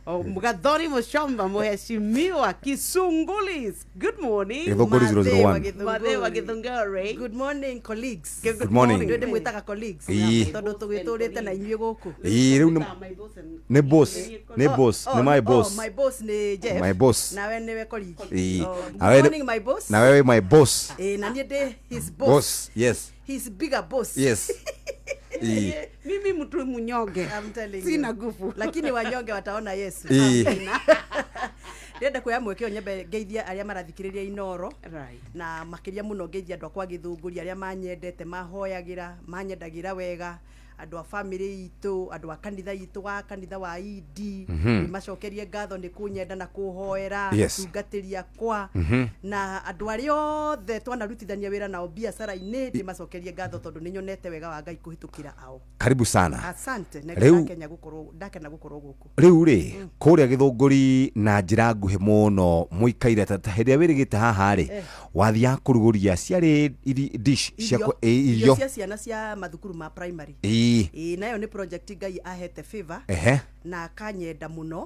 Oh, Gathoni Muchomba, mheshimiwa Kisungulis. Good morning. Gĩthũngũri 001. Mathe wa Gĩthũngũri. Good morning, colleagues. Good morning. Ndĩ mwĩtaga colleagues. Ĩĩ. Tondũ tũgĩtũrĩte na inyuĩ gũkũ. Ĩĩ, rĩu nĩ boss, nĩ boss, Oh, nĩ my oh, boss. My boss nĩ Jeff. My boss. Nawe nĩwe colleague. Ĩĩ. Oh, good Nawe nĩ- morning, my boss. Nawe wĩ my boss. Ĩĩ, na niĩ ndĩ his boss. Boss, yes. His bigger boss. Yes. Ĩĩ. Mimi mtu mnyonge. I'm telling you. Sina nguvu. Lakini wanyonge wataona Yesu. Ĩĩ. Ndĩrenda kuoya mweke ũyũ nyambe ngeithie arĩa marathikĩrĩria Inoro. Na makĩria mũno ngeithie andũ akwa Gĩthũngũri arĩa manyendete, mahoyagĩra, manyendagĩra wega, andũ a family itũ, andũ a kanitha itũ wa kanitha wa ED, macokerie ngatho nĩ kũnyenda na kũhoera, atungatĩri akwa na andũ arĩa othe twanarutithania wĩra nao biacara-inĩ, ndĩmacokerie ngatho tondũ nĩ nyonete wega wa Ngai kũhĩtũkĩra ao. Karibu sana. Asante na ndakena gũkorwo ndakena gũkorwo gũkũ. Rĩu rĩ, kũrĩa Gĩthũngũri na njĩra nguhĩ mũno mũikaire ta hĩndĩ ĩrĩa wĩrĩgĩte haha rĩ, wathiaga kũrugũria ciarĩ dish cia Irio irio cia ciana cia mathukuru ma primary. Ĩĩ, nayo nĩ project Ngai ahete favor na akanyenda mũno,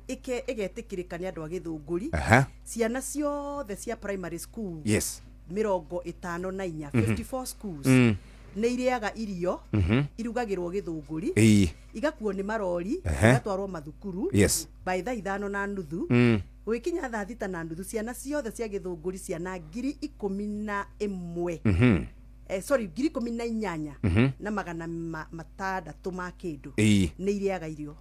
ĩke ĩgetĩkĩrĩka nĩ andũ a Gĩthũngũri. Ciana ciothe cia primary school 54, 54 schools, nĩ irĩaga irio irugagĩrwo Gĩthũngũri, igakuo nĩ marori, igatwarwo mathukuru by thaa 5:30. Gũgĩkinya thaa 6:30, ciana ciothe cia Gĩthũngũri, ciana 11,000, sorry, 18,600 ma kĩndũ, nĩ irĩaga irio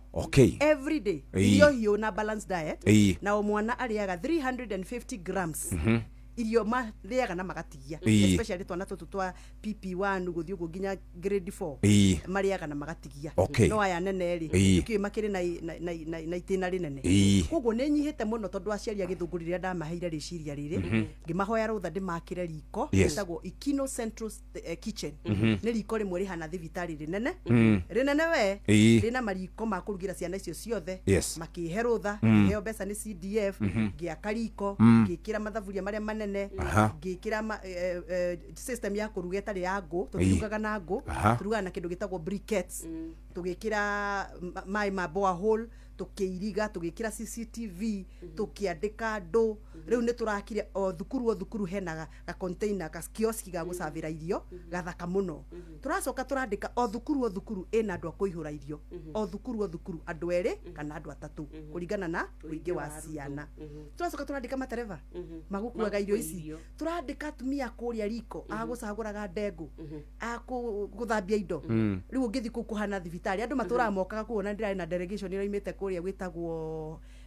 every day, irio hiũ na balanced diet, na o mwana arĩaga 350 grams irio marĩaga na magatigia, especially twana tũtũ twa PP1 gũthiĩ ũguo nginya grade 4, marĩaga na magatigia. No aya nene rĩ, tũkiũĩ makĩrĩ na itĩna rĩnene. Koguo nĩ nyihĩte mũno tondũ aciari a Gĩthũngũri rĩrĩa ndamaheire rĩciria rĩrĩ, ngĩmahoya rũtha ndĩmakĩre riko rĩtagwo Ikino Central Kitchen. Nĩ riko rĩmwe rĩhana thibitarĩ rĩnene rĩnene we, rĩna mariko ma kũrugĩra ciana icio ciothe. Makĩhe rũtha, ngĩheo mbeca nĩ CDF, ngĩaka riko, ngĩkĩra mathaburia marĩa manene, ngĩkĩra system ya kũruga ĩtarĩ ya ngũ. Tũtirugaga na ngũ, tũrugaga na kĩndũ gĩtagwo briquettes. Tũgĩkĩra maĩ ma borehole, tũkĩiriga, tũgĩkĩra CCTV, tũkĩandĩka andũ. Rĩu nĩ tũrakire o thukuru, o thukuru hena ga container, ga kioski ga gũcabĩra irio gathaka mũno. Tũracoka tũrandĩka o thukuru, o thukuru ĩna andũ a kũihũra irio, o thukuru, o thukuru andũ erĩ kana andũ atatũ kũringana na ũingĩ wa ciana. Tũracoka tũrandĩka matereba magũkuaga irio ici. Irio. Tũrandĩka atumia kũrĩa riko a gũcagũraga ndengũ, a gũthambia indo. Rĩu ũngĩthiĩ kũu kũhana thibitarĩ, andũ matũraga mokaga kuona. Ndĩrarĩ na delegation ĩraumĩte kũrĩa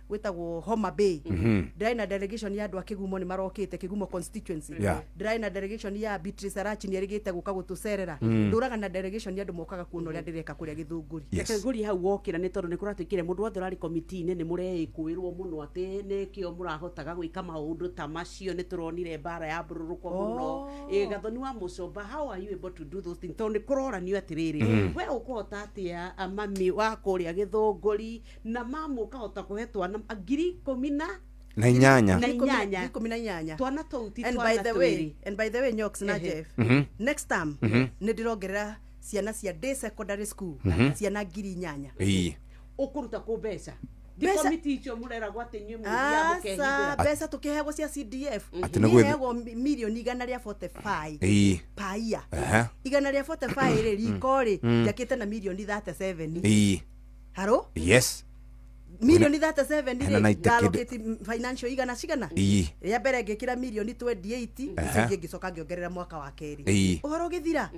gwĩtagwo Homa Bay, ndĩrarĩ na delegation ya andũ a Kĩgumo, nĩ marokĩte Kĩgumo constituency. Ndĩrarĩ na delegation ya Beatrice Arachi, nĩ erĩgĩte gũka gũtũcerera. Ndũraga na delegation ya andũ mokaga kuona ũrĩa ndĩreka kũrĩa Gĩthũngũri. Reke ngũrie hau wokĩra, nĩ tondũ nĩ kũratuĩkire mũndũ wothe ũrarĩ komiti-inĩ nĩ mũreĩkũĩrwo mũno atĩ nĩkĩo mũrahotaga gwĩka maũndũ ta macio. Nĩ tũronire mbara ya mbũrũrũko mũno. Ĩ Gathoni wa Mũcomba, how are you able to do those things? Tondũ nĩ kũroranio atĩrĩrĩ, we ũkũhota atĩa mami wa kũrĩa Gĩthũngũri na mamu ũkahota kũhe twana ngiri ikũmi na Na inyanya. Na inyanya. 18. Twana tũu ti And twana by the way, twĩrĩ. And by the way, Nyox na Jeff, next time nĩ ndĩrongerera ciana cia day secondary school, ciana 8,000. Ũkũruta kũ mbeca? Ti komiti icio mũreragwo atĩ inyuĩ mũthiaga Aca, mũkehithĩra? mbeca tũkĩheagwo cia CDF. Atĩ nĩ gwĩthi- Heagwo mirioni 145 paia. 145 rĩ, riko rĩ njakĩte na mirioni 37. Haro? Mirioni 37 Hena rĩ, na ite kĩndũ- ngalocate financial igana cigana. Rĩa mbere ngĩkĩra mirioni 28, icio ingĩ ngĩcoka ngĩongerera mwaka wa kerĩ. Ũhoro ũgĩthira.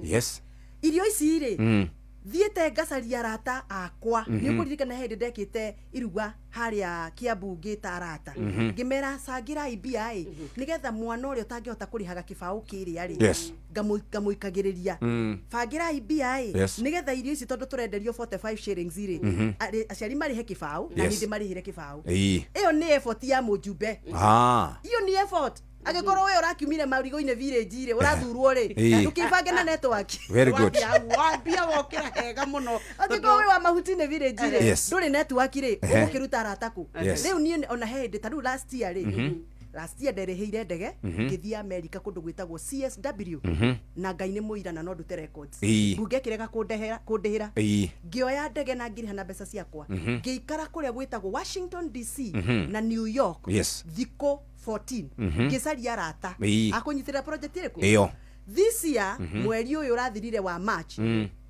Irio ici rĩ, thiĩte ngacaria arata akwa. Nĩ ũkũririkana hĩndĩ ndekĩte iruga harĩa Kiambu, ngĩta arata, ngĩmera cangĩrai mbia ĩ nĩgetha mwana ũrĩa ũtangĩhota kũrĩhaga kĩbaũ kĩrĩa rĩ, ngamũikagĩrĩria, bangĩrai mbia ĩ nĩgetha irio ici, tondũ tũrenderio 45 shillings rĩ, aciari marĩhe kĩbaũ na niĩ ndĩmarĩhĩre kĩbaũ. Ĩyo nĩ effort ya mũjumbe. Iyo nĩ effort. Angĩkorwo we ũrakiumire marigo-inĩ village rĩ, ũrathurwo rĩ, ndũkĩbange na network. Very good. Wambia wokĩra hega mũno. Angĩkorwo wĩ wa mahuti-inĩ village rĩ, ndũrĩ network rĩ, ũgũkĩruta arata kũ? Rĩu niĩ ona he hĩndĩ ta rĩu last year rĩ, Last year nderĩhĩire ndege ngĩthiĩ America kũndũ gwĩtagwo CSW, na Ngai nĩ mũira na no ndute records. Mbunge ĩkĩrega kũndĩhĩra. Ngĩoya ndege na ngĩrĩha na mbeca ciakwa, ngĩikara kũrĩa gwĩtagwo Washington DC na New York thikũ 14, ngĩcaria arata akũnyitĩrĩra project ĩrĩkũ? Ĩyo. This year, mweri ũyũ ũrathirire wa March,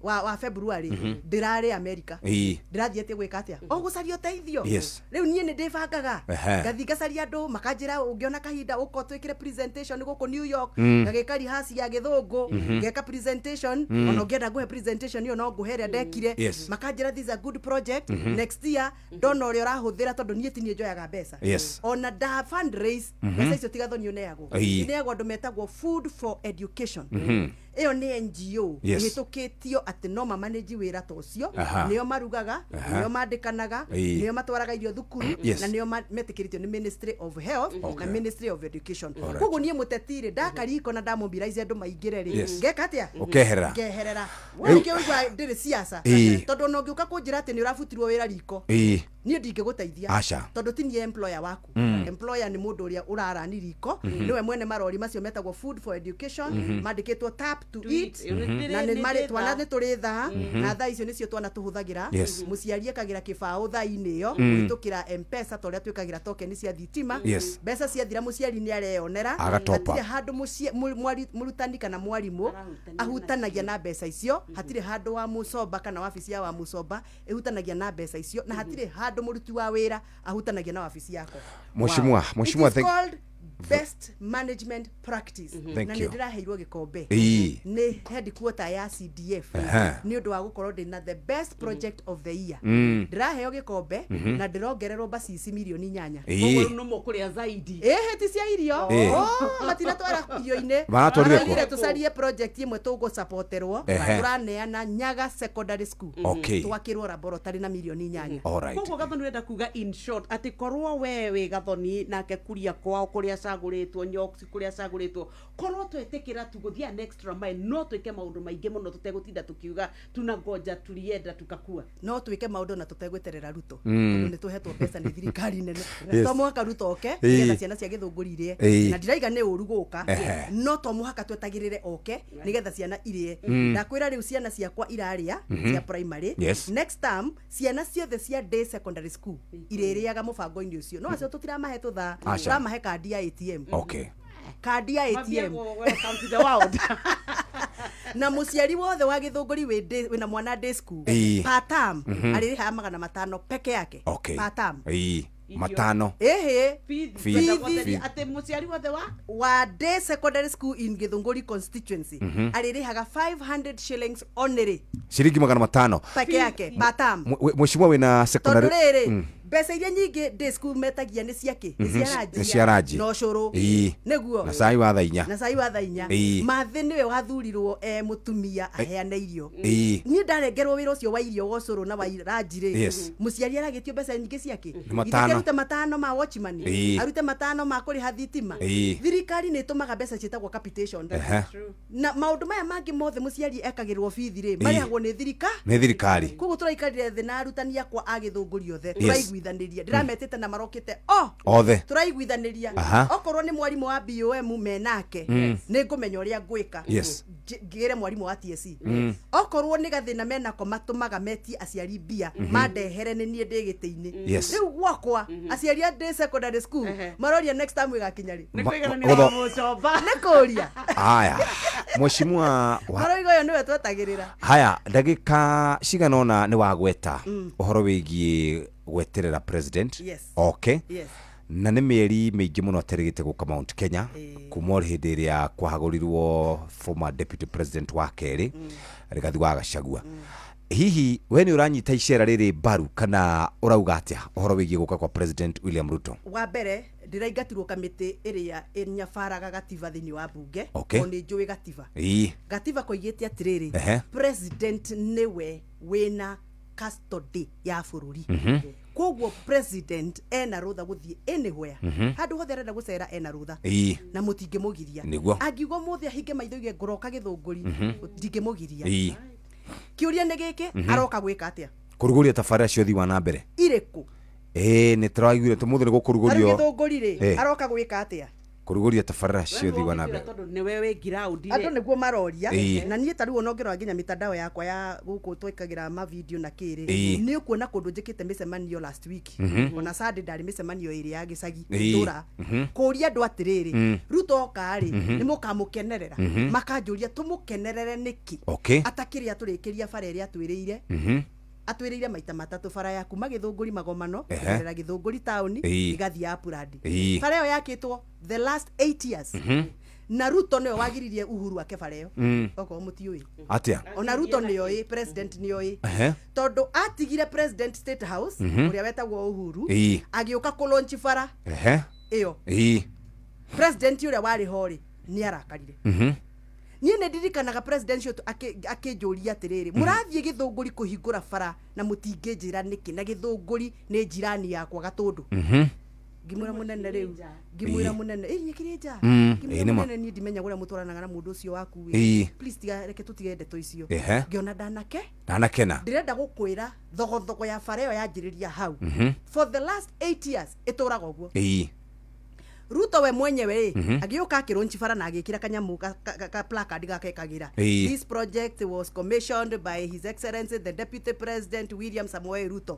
wa February, ndĩrarĩ America. Ndĩrathiĩte gwĩka atĩa? O gũcaria ũteithio. Rĩu niĩ nĩ ndĩbangaga, ngathi ngacaria andũ makanjĩra, ũngĩona kahinda ũka ũtwĩkĩre presentation gũkũ New York. Ngagĩka rehearse ya gĩthũngũ, ngeka presentation. Ona ũngĩenda ngũhe presentation ĩyo, no ngũhe ĩrĩa ndekire. Makanjĩra, "This is a good project." Next year ndona ũrĩa ũrahũthĩra, tondũ niĩ ti niĩ njoyaga mbeca. Ona nda fundraise, mbeca icio ti Gathoni ũneagwo. Ineagwo andũ metagwo Food for Education. Ĩyo nĩ NGO ĩhĩtũkĩtio atĩ no mamanĩji wĩra ta ũcio. Nĩo marugaga, nĩo mandĩkanaga, nĩo matwaraga irio thukuru, na nĩo metĩkĩrĩtio nĩ Ministry of Health na Ministry of Education. Koguo niĩ mũteti rĩ, ndakariko na ndamobilize andũ maingĩre rĩ, ngeka atĩa? Ũkeherera. Ngeherera. Nĩkĩo ũigua ndĩrĩ siasa, tondũ ona ũngĩũka kũnjĩra atĩ nĩ ũrabutirwo wĩra riko, niĩ ndingĩgũteithia. Aca. Tondũ ti niĩ employer waku. Employer nĩ mũndũ ũrĩa ũrarani riko, nĩwe mwene marori macio metagwo Food for Education, mandĩkĩtwo "Tap to To Eat". Eat. Na nĩ marĩ Nĩ twana thaa. nĩ tũrĩ thaa, na thaa icio nĩcio twana tũhũthagĩra. Mũciari ekagĩra kĩbaũ thaa-inĩ ĩyo kũhĩtũkĩra M-Pesa, ta ũrĩa twĩkagĩra token cia thitima. Mbeca ciathira, mũciari nĩ areyonera. Agatopa. Hatirĩ handũ mũrutani kana mwarimũ Arahutania. Ahutanagia na mbeca icio. Hatirĩ handũ wa mũcomba kana wabici ya wa mũcomba ĩhutanagia na mbeca icio, na hatirĩ handũ mũruti wa wĩra ahutanagia na wabici yako. Mheshimiwa, Mheshimiwa, It is thank called best management practice. Thank Na you. nĩ ndĩraheirwo gĩkombe nĩ headquarter ya CDF nĩ ũndũ wa gũkorwo ndĩ na the best project of the year. Ndĩraheo gĩkombe na ndĩrongererwo bacici mirioni 8. Koguo rĩu no mũkũrĩa zaidi. Ĩhĩ, ti cia irio. Oh, matinatwara irio-inĩ. Maratwarire kũ? Maraugire tũcarie project ĩmwe tũgũsapoterwo. Tũraneana Nyaga Secondary School, twakĩrwo laboratory na mirioni 8. Koguo Gathoni, ũrenda kuga in short atĩ korwo we wĩ Gathoni nake kuria kwao kũrĩa acagũrĩtwo, Nyox kũrĩa acagũrĩtwo, korwo twetĩkĩra tu gũthiĩ an extra mile, no twĩke maũndũ maingĩ mũno tũtegũtinda tũkiuga tunangoja tulienda tukakua? No twĩke maũndũ na tũtegweterera Ruto, tondũ nĩ tũhetwo mbeca nĩ thirikari nene. To mũhaka Ruto oke nĩgetha ciana cia Gĩthũngũri irĩe. Na ndiraiga nĩ ũru gũka, no to mũhaka twetagĩrĩre oke nĩgetha ciana irĩe. Ndakwĩra rĩu ciana ciakwa irarĩa cia primary. Next term ciana ciothe cia day secondary school irĩrĩaga mũbango-inĩ ũcio. No acio tũtiramahe tũthaa, Aca. tũramahe kandi ya ATM. Kandi ya ATM. Mathiagwo welcome to the world. Na mũciari wothe wa Gĩthũngũri wĩna mwana day school, per term arĩrĩhaga 500 peke yake. Per term. 500. Ĩhĩ. Fees. Fees. Kwenda gũtheria Fees. atĩ mũciari wothe wa Wa day secondary school in Gĩthũngũri constituency arĩrĩhaga 500 shillings only. Ciringi 500. Peke yake, per term. Mheshimiwa wĩna Tondũ secondary rĩrĩ, mbeca iria nyingĩ day school metagia nĩ ciakĩ? Nĩ cia ranji. Nĩ cia ranji. Na ũcũrũ. Nĩguo. Na cai wa thaa 4. Na cai wa thaa 4. Mathĩ nĩwe wathurirwo e mũtumia aheane irio. Niĩ ndarengerwo wĩra ũcio wa irio, wa ũcũrũ na wa ranji rĩ, mũciari aragĩtio mbeca nyingĩ ciakĩ? Nĩ 500. Arute 500 ma watchman, arute 500 ma kũrĩha thitima. Thirikari nĩ ĩtũmaga mbeca ciĩtagwo capitation. Na maũndũ maya mangĩ mothe mũciari ekagĩrwo bithi rĩ, marĩhagwo nĩ thirika. Nĩ thirikari. Koguo tũraikarire thĩ na arutani akwa a Gĩthũngũri othe, tũraiguithanĩria. Ndĩrametĩte na marokĩte o Othe. Tũraiguithanĩria. Okorwo nĩ mwarimũ wa BOM menake, nĩ ngũmenya ũrĩa ngwĩka. Ngĩre mwarimũ wa TSC, okorwo nĩ gathĩna menako matũmaga metie aciari mbia, mandehere nĩ niĩ ndĩ gĩtĩ-inĩ. Rĩu gwakwa aciari a day secondary school maroria next time ĩgakinya rĩ. Nĩ kũiganania wa mũcomba. Nĩ kũria. Haya, mheshimiwa wa Maroiga ũyũ nĩwe twetagĩrĩra. Haya, ndagĩka cigana ũna nĩ wagweta ũhoro wĩgiĩ gweterera president. Na nĩ mĩeri mĩingĩ mũno aterĩgĩte gũka Mount Kenya, kuma o hĩndĩ ĩrĩa kwahagũrirwo former deputy president wa kerĩ, Rigathi wa Gachagua. Hihi we nĩ ũranyita icera rĩrĩ mbaru kana ũrauga atĩa ũhoro wĩgiĩ gũka kwa President William Ruto? Wa mbere, ndĩraingatirwo kamĩtĩ ĩrĩa ĩnyabaraga gatiba thĩinĩ wa mbunge. O nĩ njũĩ gatiba. Gatiba koigĩte atĩrĩrĩ, president nĩwe wĩna custody ya bũrũri. Koguo president ena rũtha gũthiĩ anywhere, handũ hothe arenda gũcera ena rũtha, na mũtingĩmũgiria. Angiuga ũmũthĩ ahinge maitho oige ngũroka Gĩthũngũri, ndingĩmũgiria. Kĩũria nĩ gĩkĩ, aroka gwĩka atĩa? Kũrugũria tabarĩra cia ũthii wa na mbere. Irĩkũ? Ĩĩ, nĩ tũraiguire tũmũthĩ nĩ Tarĩu gũkũrugũrio. Gĩthũngũri rĩ, aroka gwĩka atĩa? Kũrugũria tabarĩra cia ũthii wa na mbere. Tondũ nĩwe wĩ ground. Andũ nĩguo maroria. Na niĩ tarĩu ona ũngĩrora nginya mitandao yakwa ya gũkũ twĩkagĩra mavideo na kĩrĩ, nĩ ũkuona kũndũ njĩkĩte mĩcemanio last week, ona Sunday ndarĩ mĩcemanio ĩrĩ ya gĩcagi itũra, kũria andũ atĩrĩrĩ, Ruto oka rĩ, nĩ mũkamũkenerera? Makanjũria tũmũkenerere nĩkĩ atakĩrĩ atũrĩkĩria bara ĩrĩa atwĩrĩire. Atwĩrĩire maita matatũ bara ya kuma Gĩthũngũri Magomano, kũgerera Gĩthũngũri taũni, ĩgathiĩ Upland. Bara ĩyo yakĩtwo the last 8 years, na Ruto nĩwe wagiririe Uhuru ake bara ĩyo, okorwo mũtiũĩ. Atĩa? Ona Ruto nĩoĩ, president nĩoĩ, tondũ atigire president State House ũrĩa wetagwo Uhuru, agĩũka kũlaunch bara ĩyo. President ũrĩa warĩ ho rĩ, nĩ arakarire. Niĩ nĩ ndirikanaga president ũcio akĩnjũria atĩrĩrĩ, mũrathiĩ Gĩthũngũri kũhingũra bara na mũtingĩnjĩra nĩkĩ, na Gĩthũngũri nĩ njirani yakwa Gatũndũ? Ngĩmwĩra mũnene, rĩu ngĩmwĩra mũnene, ĩ nyĩkĩrĩ nja. Ngĩmwĩra, Nĩ ma. mũnene, niĩ ndimenya ũrĩa mũtwaranaga na mũndũ ũcio waku ĩ. Please tiga, reke tũtige ndeto icio. Ngĩona ndanake. Ndanakena. Ndĩrenda gũkwĩra thogothogo ya bara ĩyo yanjĩrĩria hau, for the last 8 years ĩtũraga ũguo. Ruto we mwenyewe rĩ, agĩũka akĩlaunch bara na agĩkĩra kanyamũ ka placard gake kagĩra, "This project was commissioned by His Excellency the Deputy President William Samoei Ruto."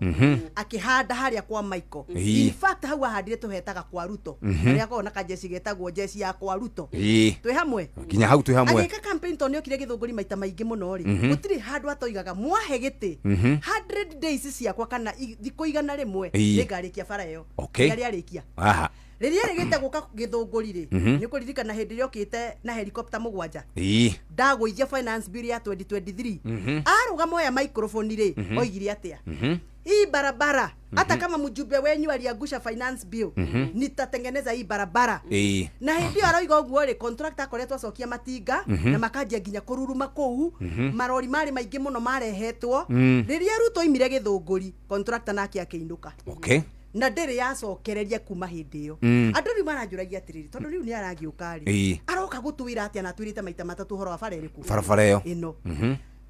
Akĩhanda harĩa kwa Michael. In fact, hau ahandire tũhetaga kwa Ruto, harĩa akoragwo na kajeci getagwo jeci ya kwa Ruto. Twĩ hamwe? Nginya hau twĩ hamwe. Agĩka campaign, tondũ nĩokire Gĩthũngũri maita maingĩ mũno rĩ, gũtirĩ handũ atoigaga, mwahe gĩtĩ 100 days ciakwa kana thikũ 100, nĩngarĩkia bara ĩyo. Nĩ arĩkia. Rĩrĩa rĩgĩte gũka Gĩthũngũri rĩ, nĩ kũririkana hĩndĩ ĩrĩa okĩte na helicopter mũgwanja ndagũithia finance bill ya 2023, arũgama oya microphone rĩ, oigire atĩa? "Hii barabara, hata kama mjumbe wenyu aliangusha finance bill, nitatengeneza hii barabara." Na hĩndĩ ĩyo aroiga ũguo rĩ, contractor akoretwo acokia matinga na makanjia nginya kũruruma kũu, marori marĩ maingĩ mũno marehetwo. Rĩrĩa Ruto oimire Gĩthũngũri, contractor nake akĩinũka. Na ndĩrĩ yacokereria kuma hĩndĩ ĩyo. Andũ rĩu maranjũragia atĩrĩrĩ, tondũ rĩu nĩ aragĩũka rĩ, aroka gũtwĩra atĩa na atwĩrĩte maita matatũ ũhoro wa bara ĩrĩkũ? Barabara ĩyo. Ĩno.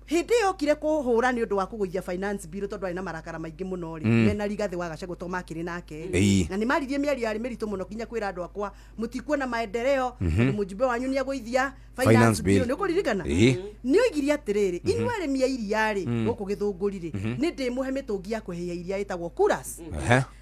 Hĩndĩ ĩyo okire kũhũra nĩ ũndũ wa kũgũithia finance bill, tondũ arĩ na marakara maingĩ mũno rĩ, mena Rigathĩ wa Gachagua to makĩrĩ nake, na nĩ maririe mĩario yarĩ mĩritũ mũno, nginya kwĩra andũ akwa, mũtikuona maendeleo tondũ mũjumbe wanyu nĩ agũithia finance finance bill. bill. Nĩ ũkũririkana? Nĩ oigire atĩrĩrĩ, inyuĩ arĩmi a iria rĩ, gũkũ Gĩthũngũri rĩ, nĩ ndĩmũhe mĩtũngi ya kũhĩhia iria ĩtagwo coolers.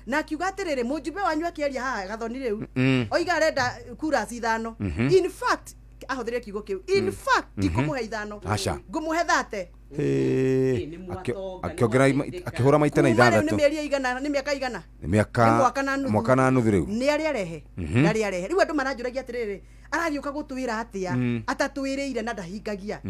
Na akiuga atĩrĩrĩ, mũjumbe wanyu akĩaria haha Gathoni rĩu, oiga arenda coolers ithano. In fact, ahũthĩrire kiugo kĩu, "In fact, ndikũmũhe ithano, Aca. ngũmũhe 30." Nĩ mwatonga, nĩ Akĩongerera mwateithĩka. akĩhũra maita na Kuma rĩu nĩ ithathatũ. mĩeri igana, nĩ mĩaka igana? Nĩ mĩaka. Nĩ mwaka na nuthu. Mwaka na nuthu rĩu. Nĩ arĩ arehe, ndarĩ arehe. Rĩu andũ maranjũragia atĩrĩrĩ, aragĩũka gũtwĩra atĩa atatwĩrĩire na ndahingagia?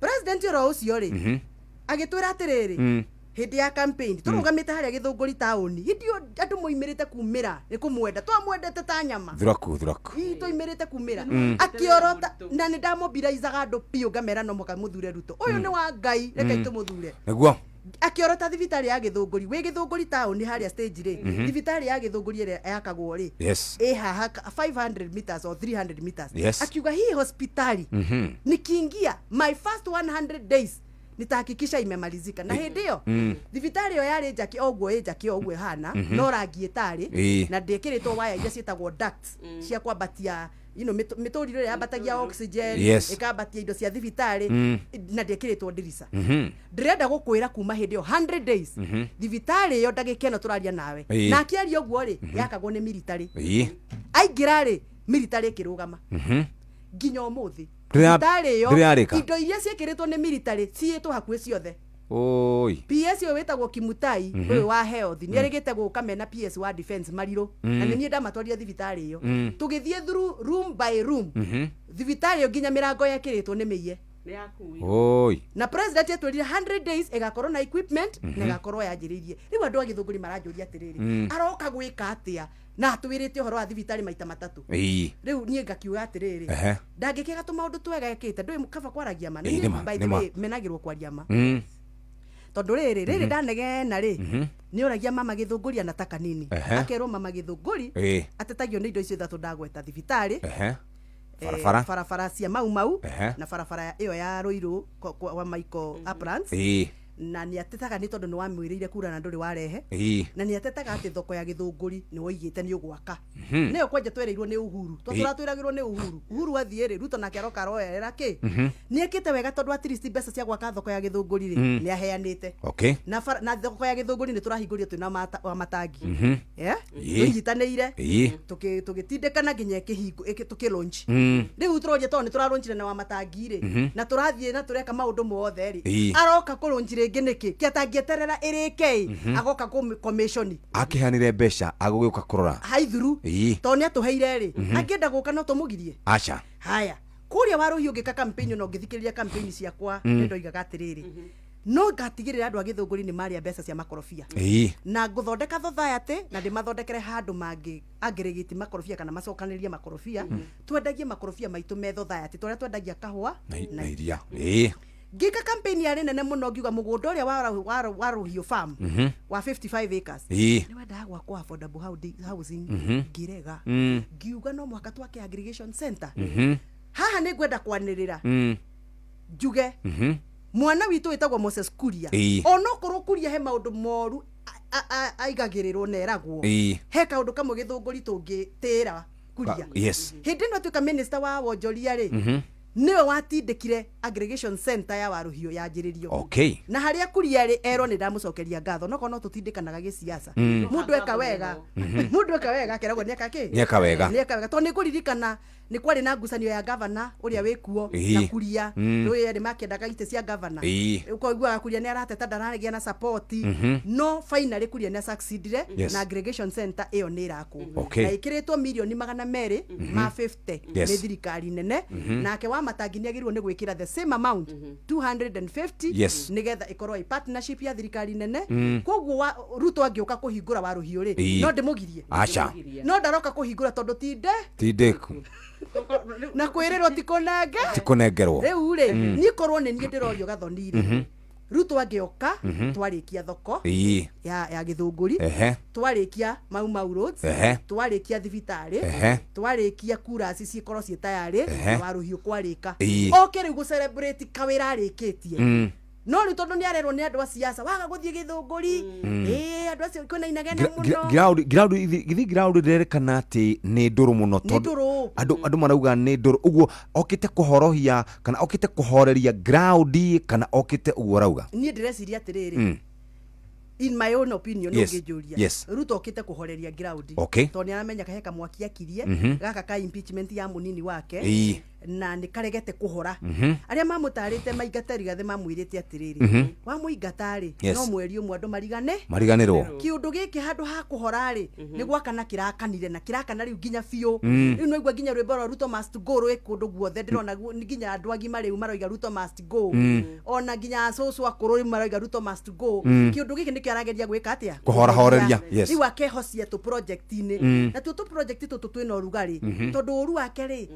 President oro ũcio rĩ, agĩtwĩra atĩrĩrĩ, hĩndĩ ya campaign tũrũgamĩte harĩa Gĩthũngũri taũni, hĩndĩ ĩyo andũ moimĩrĩte kumĩra nĩ kũmwenda, twamwendete ta nyama. Thuraku thuraku. Ii, twaimĩrĩte kumĩra akĩorota, na nĩ ndamobilaizaga andũ biũ, ngamera no mũhaka mũthure Ruto, ũyũ nĩ wa Ngai, rekei tũmũthure. Nĩguo. Akĩorota thibitarĩ ya Gĩthũngũri, wĩ Gĩthũngũri taũni harĩa stage rĩ, thibitarĩ ya Gĩthũngũri ĩrĩa yakagwo rĩ, ĩ haha 500 meters or 300 meters. Akiuga, "Hii hospitali, nikiingia my first 100 days, nitahakikisha imemalizika." Na hĩndĩ ĩyo thibitarĩ ĩyo yarĩ njake o ũguo, ĩ njake o ũguo ĩhana, no rangi ĩtarĩ, na ndĩkĩrĩtwo waya iria ciĩtagwo ducts cia kwambatia mĩtũriro ĩrĩa yambatagia oxygen, ĩkambatia indo cia thibitarĩ, na ndĩkĩrĩtwo ndirica. Ndĩrenda gũkwĩra kuma hĩndĩ ĩyo 100 days, thibitarĩ ĩyo ndagĩka ĩno tũraria nawe, na akĩaria ũguo rĩ, yakagwo nĩ military. Aingĩra rĩ, military ĩkĩrũgama nginya ũmũthĩ. Thibitarĩ ĩyo, Ndĩrarĩka. indo iria ciĩkĩrĩtwo nĩ military ciĩtwo hakuhĩ ciothe. Oi. PS ũyũ wĩtagwo Kimutai, ũyũ wa health, nĩ arĩgĩte gũka mena PS wa defense Marirũ, na nĩ niĩ ndamatwarire thibitarĩ ĩyo, tũgĩthiĩ through room by room thibitarĩ ĩyo, nginya mĩrango yekĩrĩtwo nĩ mĩiye. Nĩ yakuirwo. Oi. Na president etwĩrire 100 days ĩgakorwo na equipment na ĩgakorwo yanjĩrĩirie. Rĩu andũ a Gĩthũngũri maranjũria atĩrĩrĩ, aroka gwĩka atĩa na atwĩrĩte ũhoro wa thibitarĩ maita matatũ? Rĩu niĩ ngakiuga atĩrĩrĩ, ndangĩkĩga tũmaũndũ twega ekĩte, ndũĩ kaba kwaragia ma. Ĩĩ, nĩma, By the nĩma. way, menagĩrwo kwaria ma, tondũ rĩrĩ rĩrĩ ndanegena rĩ, nĩ ũragia mama Gĩthũngũri anataka nini. Akerwo mama Gĩthũngũri atetagio nĩ indo icio ithatũ ndagweta: thibitarĩ, Barabara. barabara cia Mau Mau, na barabara ĩyo ya Rũirũ kwa Michael Uplands. Na nĩ atetaga nĩ tondũ nĩ wamwĩrĩire kura na ndũrĩ warehe. Na nĩ atetaga atĩ thoko ya Gĩthũngũri nĩ woigĩte nĩ ũgwaka, nĩyo kwanja twereirwo nĩ Uhuru, twatũra twĩragĩrwo nĩ Uhuru. Uhuru athiĩ rĩ, Ruto nake aroka aroerera kĩ. Nĩ ekĩte wega tondũ at least mbeca cia gwaka thoko ya Gĩthũngũri rĩ, nĩ aheanĩte. Na bara, na thoko ya Gĩthũngũri nĩ tũrahingũrire twĩna wa matangi, yeah? Tũnyitanĩire, tũgĩtindĩkana nginya ĩkĩhingo tũkĩ launch. Rĩu tũroria, tondũ nĩ tũralaunchire na wa matangi rĩ, na tũrathiĩ na tũreka maũndũ mothe rĩ, aroka kũlaunch rĩngĩ nĩkĩ? Kĩatangĩeterera ĩrĩke ĩ, agoka commission. Akĩheanire mbeca, agũgĩũka kũrora. Haithuru. Tondũ nĩ atũheire rĩ, angĩenda gũka no tũmũgirie? Aca. Haya, kũrĩa Warũhiũ ngĩka campaign, ona ũngĩthikĩrĩria campaign ciakwa, nĩ ndoigaga atĩrĩrĩ, no ngatigĩrĩra andũ a Gĩthũngũri nĩ marĩa mbeca cia makorobia, na ngũthondeka society na ndĩmathondekere handũ mangĩ aggregate makorobia kana macokanĩrĩrie makorobia, twendagie makorobia maitũ me society tũrĩa twendagia kahũa. Na iria. Ngĩka campaign yarĩ nene mũno, ngiuga mũgũnda ũrĩa wa Rũhiũ farm wa 55 acres nĩ wendaga gwakwo affordable housing, ngĩrega. Ngiuga no mũhaka twake aggregation center. Haha nĩ ngwenda kwanĩrĩra, njuge mwana witũ wĩtagwo Moses Kuria, onokorwo Kuria he maũndũ moru aigagĩrĩrwo na eragwo, he kaũndũ kamwe Gĩthũngũri tũngĩtĩra Kuria. Hĩndĩ ĩno atuĩka minister wa wonjoria rĩ, nĩwe watindĩkire aggregation center ya Warũhiũ yanjĩrĩrio. Na harĩa Kuria rĩ, erwo nĩ ndamũcokeria ngatho, nokorwo no tũtindĩkanaga gĩciaca, mũndũ eka wega akeragwo nĩ eka kĩ. Nĩeka wega. Nĩ eka wega, tondũ nĩ ngũririkana nĩ kwarĩ na ngucanio ya gavana ũrĩa wĩkuo na Kuria. Rũĩ erĩ makĩendaga itĩ cia gavana. Ũkoiguaga Kuria nĩ arateta ndaragĩa na support, no finally Kuria nĩ succeedire na aggregation center ĩyo nĩ ĩrakwo na ĩkĩrĩtwo mirioni 250 nĩ thirikari nene. Nake wa matangi nĩ agĩrĩirwo nĩ gwĩkĩra the same amount, 250, nĩgetha ĩkorwo ĩ partnership ya thirikari nene. Koguo wa Ruto angĩũka kũhingũra Warũhiũ rĩ, no ndĩmũgirie? Aca. No ndaroka kũhingũra tondũ tinde tindĩku. Na kwĩrĩrwo ti kũnenge. Ti kũnengerwo. Rĩu rĩ, niĩ korwo nĩ niĩ ndĩrorio Gathoni rĩ, Ruto angĩoka, twarĩkia thoko ya Gĩthũngũri, twarĩkia Mau Mau roads, twarĩkia thibitarĩ, twarĩkia kurasi cikorwo ciĩ tayarĩ, na Warũhiũ kwarĩka, oke rĩu gũ celebrate kawĩra arĩkĩtie. No rĩu tondũ nĩ arerwo nĩ andũ a siasa waga gũthiĩ Gĩthũngũri, ĩĩ, andũ acio kwĩna inegene mũno. Ground gĩthi ground ndĩrerĩkana atĩ nĩ ndũrũ mũno, Nĩ tondũ ndũrũ. andũ marauga nĩ ndũrũ ũguo. Okĩte kũhorohia kana okĩte kũhoreria ground kana okĩte ũguo arauga? Niĩ ndĩreciria atĩrĩrĩ, in my own opinion, ũngĩnjũria, Ruto okĩte kũhoreria ground, tondũ nĩ aramenya he kamwaki akirie gaka ka impeachment ya mũnini wake, na nĩ karegete kũhora. Arĩa mamũtarĩte maingate Rigathĩ mamwĩrĩte atĩrĩrĩ, wamũingata rĩ, no mweri ũmwe andũ marigane. Mariganĩrwo. Kĩũndũ gĩkĩ handũ ha kũhora rĩ, nĩ gwakana kĩrakanire na kĩrakana rĩu nginya biũ. Rĩu noigua nginya rwĩmbo rwa "Ruto must go" rwĩ kũndũ guothe. Ndĩrona nginya andũ agima rĩu maroiga "Ruto must go", ona nginya acũcũ akũrũ rĩu maroiga "Ruto must go". Kĩũndũ gĩkĩ nĩkĩo arageria gwĩka atĩa? Kũhorahoreria, yes. Rĩu akehocia tũ project-inĩ, natuo tũ project tũtũ twĩna ũrugarĩ, tondũ ũru wake rĩ,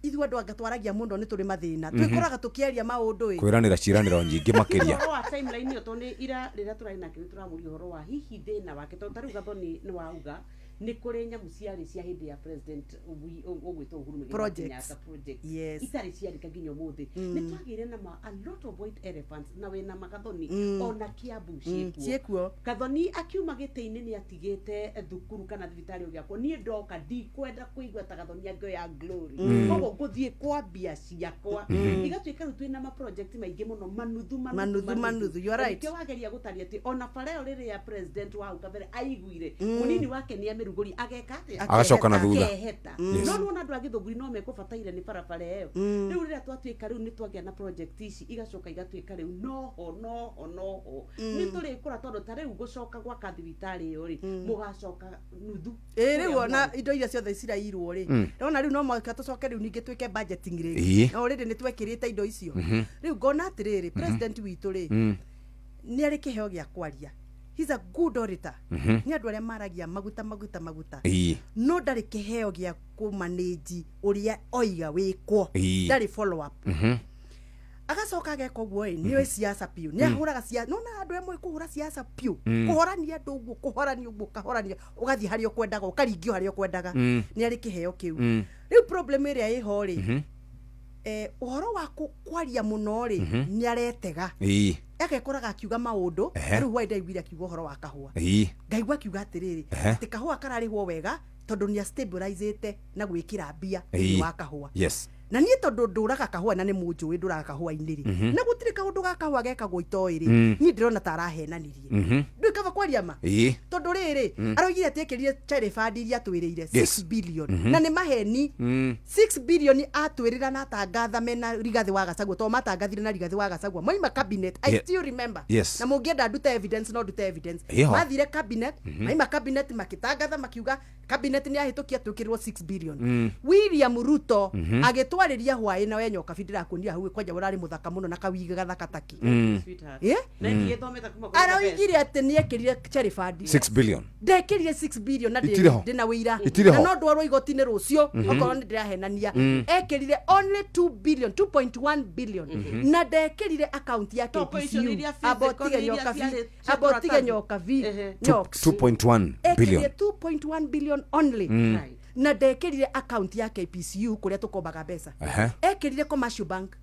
ithuĩ andũ anga twaragia mũno nĩ tũrĩ mathĩna, twĩkoraga tũkĩaria maũndũ ĩ. Kwĩranĩra ciĩranĩro nyingĩ makĩria. Ũhoro wa timeline ĩyo, tondũ nĩ ira rĩrĩa tũrarĩ nake nĩ tũramũria ũhoro wa hihi thĩna wake, tondũ ta rĩu Gathoni nĩ wauga nĩ kũrĩ nyamũ ciarĩ cia hĩndĩ ya president ũgwĩtwo Uhuru Muigai wa Projects. Kenyatta, projects itarĩ ciarĩka nginya ũmũthĩ. Nĩ twagĩire na a lot of white elephants na wĩna magathoni ona Kiambu ciĩkuo. Ciĩkuo. Gathoni akiuma gĩtĩ-inĩ nĩ atigĩte thukuru kana thibitarĩ ũgĩakwo. Niĩ ndoka ndikwenda kũigua ta Gathoni angĩoya glory, koguo ngũthiĩ kwambia ciakwa. Igatuĩka rĩu twĩna ma project maingĩ mũno manuthu. Manuthu, manuthu, you are right. Na nĩkĩo wageria gũtaria atĩ ona bara ĩyo rĩrĩa president wa hau kabere aiguire mũnini wake nĩ amĩrugũria, ageka atĩa? Agacoka na thutha. Akeheta. No nĩwona andũ a Gĩthũngũri no mekũbataire nĩ barabara ĩyo. Rĩu rĩrĩa twatuĩka rĩu nĩ twagĩa na project ici, igacoka igatuĩka rĩu noho noho noho nĩ tũrĩkũra, tondũ ta rĩu gũcoka gwaka thibitarĩ ĩyo rĩ, mũgacoka nuthu. Ĩ rĩu ona indo iria ciothe cirairwo rĩ, ndona rĩu no mũhaka tũcoke rĩu ningĩ twĩke budgeting rĩngĩ. No rĩrĩ nĩ twekĩrĩte indo icio. Rĩu ngona atĩrĩrĩ, president witũ rĩ, nĩ arĩ kĩheo gĩa kwaria. He's a good orator. Nĩ andũ arĩa maragia maguta maguta maguta, no ndarĩ kĩheo gĩa kũmanĩnji ũrĩa oiga wĩkwo. Ndarĩ follow up. Agacoka ageka ũguo ĩ, nĩoĩ siasa biũ, nĩ ahũraga siasa. Nona andũ amwe kũhũra siasa biũ, kũhorania andũ ũguo, kũhorania ũguo, ũkahorania ũgathiĩ harĩa ũkwendaga, ũkaringio harĩa ũkwendaga. Nĩ arĩ kĩheo kĩu. Rĩu problem ĩrĩa ĩho rĩ, ũhoro wa kwaria mũno rĩ, nĩ aretega. Agekoraga akiuga maũndũ. Rĩu hwaĩ ndaiguire akiuga ũhoro wa kahũa. Ngaigua akiuga atĩrĩrĩ, atĩ kahũa kararĩhwo wega tondũ nĩ astabilizĩte na gwĩkĩra mbia thĩinĩ wa kahũa. Na niĩ tondũ ndũraga kahũa na nĩ mũnjũĩ ndũraga kahũa-inĩ rĩ, na gũtirĩ kaũndũ ga kahũa gekagwo itoĩ rĩ, niĩ ndĩrona ta arahenanirie. Ndũĩ kaba kwaria ma. Tondũ rĩrĩ, aroigire atĩ ekĩrire cherry fund iria atwĩrĩire 6 billion, na nĩ maheni. 6 billion atwĩrĩra na atangatha mena Rigathĩ wa Gachagua, tondũ matangathire na Rigathĩ wa Gachagua moima cabinet. I still remember. Na mũngĩenda ndute evidence, no ndute evidence. Mathire cabinet, maima cabinet makĩtangatha makiuga cabinet nĩ yahĩtũkia twĩkĩrĩrwo 6 billion. William Ruto agĩtwarĩria hwaĩ na we Nyokabi ndĩrakuonire hau kwanja ũrarĩ mũthaka mũno na kawigi gathaka taki. Sweetheart. Na ndigĩthomete kuma kũrĩ the best. Aroigire atĩ nĩ ekĩrire cherry fund. 6 billion. Ndekĩrire 6 billion na Itirĩ ho. ndĩna wĩira. Itirĩ Na ho. no ndwarwo igoti-inĩ rũciũ okorwo nĩ ndĩrahenania. Ekĩrire only 2 billion, 2.1 billion, na ndekĩrire account ya Toko icio nĩ iria KPCU. Amba physical, ũtige nĩ iria Nyokabi, ciarĩ cia amba ũtige tũratathi. Nyokabi. Nyoks. 2.1 billion. Ekĩrire 2.1 billion only. Na ndekĩrire account ya KPCU kũrĩa tũkombaga mbeca. Ekĩrire Commercial Bank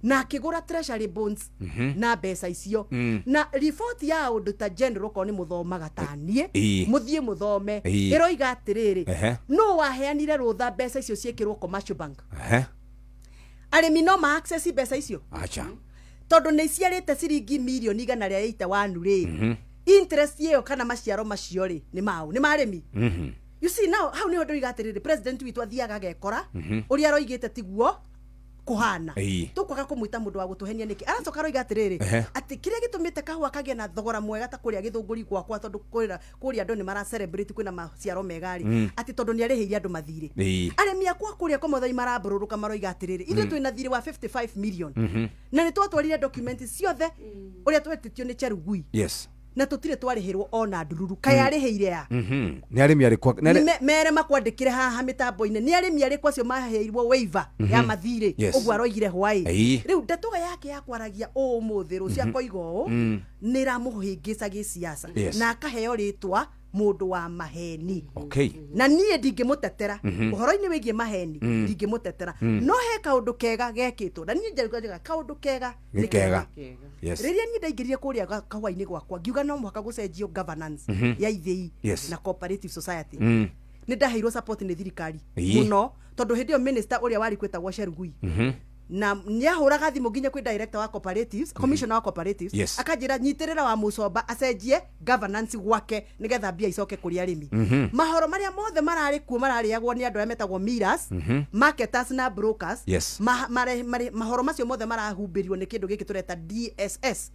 na akĩgũra treasury bonds na mbeca icio. Na riboti ya Auditor General, okorwo nĩ mũthomaga ta niĩ, mũthiĩ mũthome, ĩroiga atĩrĩrĩ, nũ waheanire rũtha mbeca icio ciĩkĩrwo Commercial Bank? Arĩmi no ma access mbeca icio? Acha. Tondũ nĩ iciarĩte ciringi mirioni 181 rĩ, interest ĩyo kana maciaro macio rĩ, nĩ mau nĩ ma arĩmi? You see now, hau nĩho ndoiga atĩrĩrĩ, president witũ athiaga agekora ũrĩa aroigĩte tiguo kũhana. Tũkwaga kũmwĩta mũndũ wa gũtũhenia nĩkĩ? Aracoka aroiga atĩrĩrĩ, atĩ kĩrĩa gĩtũmĩte kahũa kagĩe na thogora mwega ta kũrĩa Gĩthũngũri gwakwa, tondũ kũrĩa andũ nĩ mara celebrate kwĩna maciaro mega rĩ, atĩ tondũ nĩ arĩhĩire andũ mathirĩ. Arĩmi akwa kũrĩa Komothai marambũrũrũka, maroiga atĩrĩrĩ, ithuĩ twĩna thirĩ wa 55 million na nĩ twatwarire document ciothe ũrĩa twetĩtio nĩ Cherugui, na tũtirĩ twarĩhĩrwo ona ndururu. Kaĩ arĩhĩire ya? Nĩ arĩmi arĩkũ? Mere makwandĩkĩre haha mĩtambo-inĩ nĩ arĩmi arĩkũ acio maheirwo waiver ya mathirĩ. Ũguo aroigire hwaĩ. Rĩu ndeto yake ya kwaragia ũmũthĩ, rũciũ akoiga ũũ, nĩ ĩramũhĩngĩca gĩciaca na akaheo rĩtwa mũndũ wa maheni. Na niĩ ndingĩmũtetera ũhoro-inĩ wĩgiĩ maheni, ndingĩmũtetera, no he kaũndũ kega gekĩtwo na niĩ njarugaga kaũndũ kega. Nĩ kega. Kega. Rĩrĩa niĩ ndaingĩrire kũrĩa kahũa-inĩ gwakwa, ngiuga no mũhaka gũcenjio governance ya ithĩi na cooperative society, nĩ ndaheirwo support nĩ thirikari mũno, tondũ hĩndĩ ĩyo minister ũrĩa warĩ kwĩtagwo Cherugui na nĩahũraga thimũ nginya kwĩ director wa cooperatives, commissioner wa cooperatives, akanjĩra nyitĩrĩra wa Mũcomba acenjie governance gwake nĩgetha mbia icoke kũrĩ arĩmi. Mahoro marĩa mothe mararĩ kuo mararĩagwo nĩ andũ arĩa metagwo millers, marketers na brokers. Mahoro macio mothe marahumbĩrio nĩ kĩndũ gĩkĩ tũreta DSS,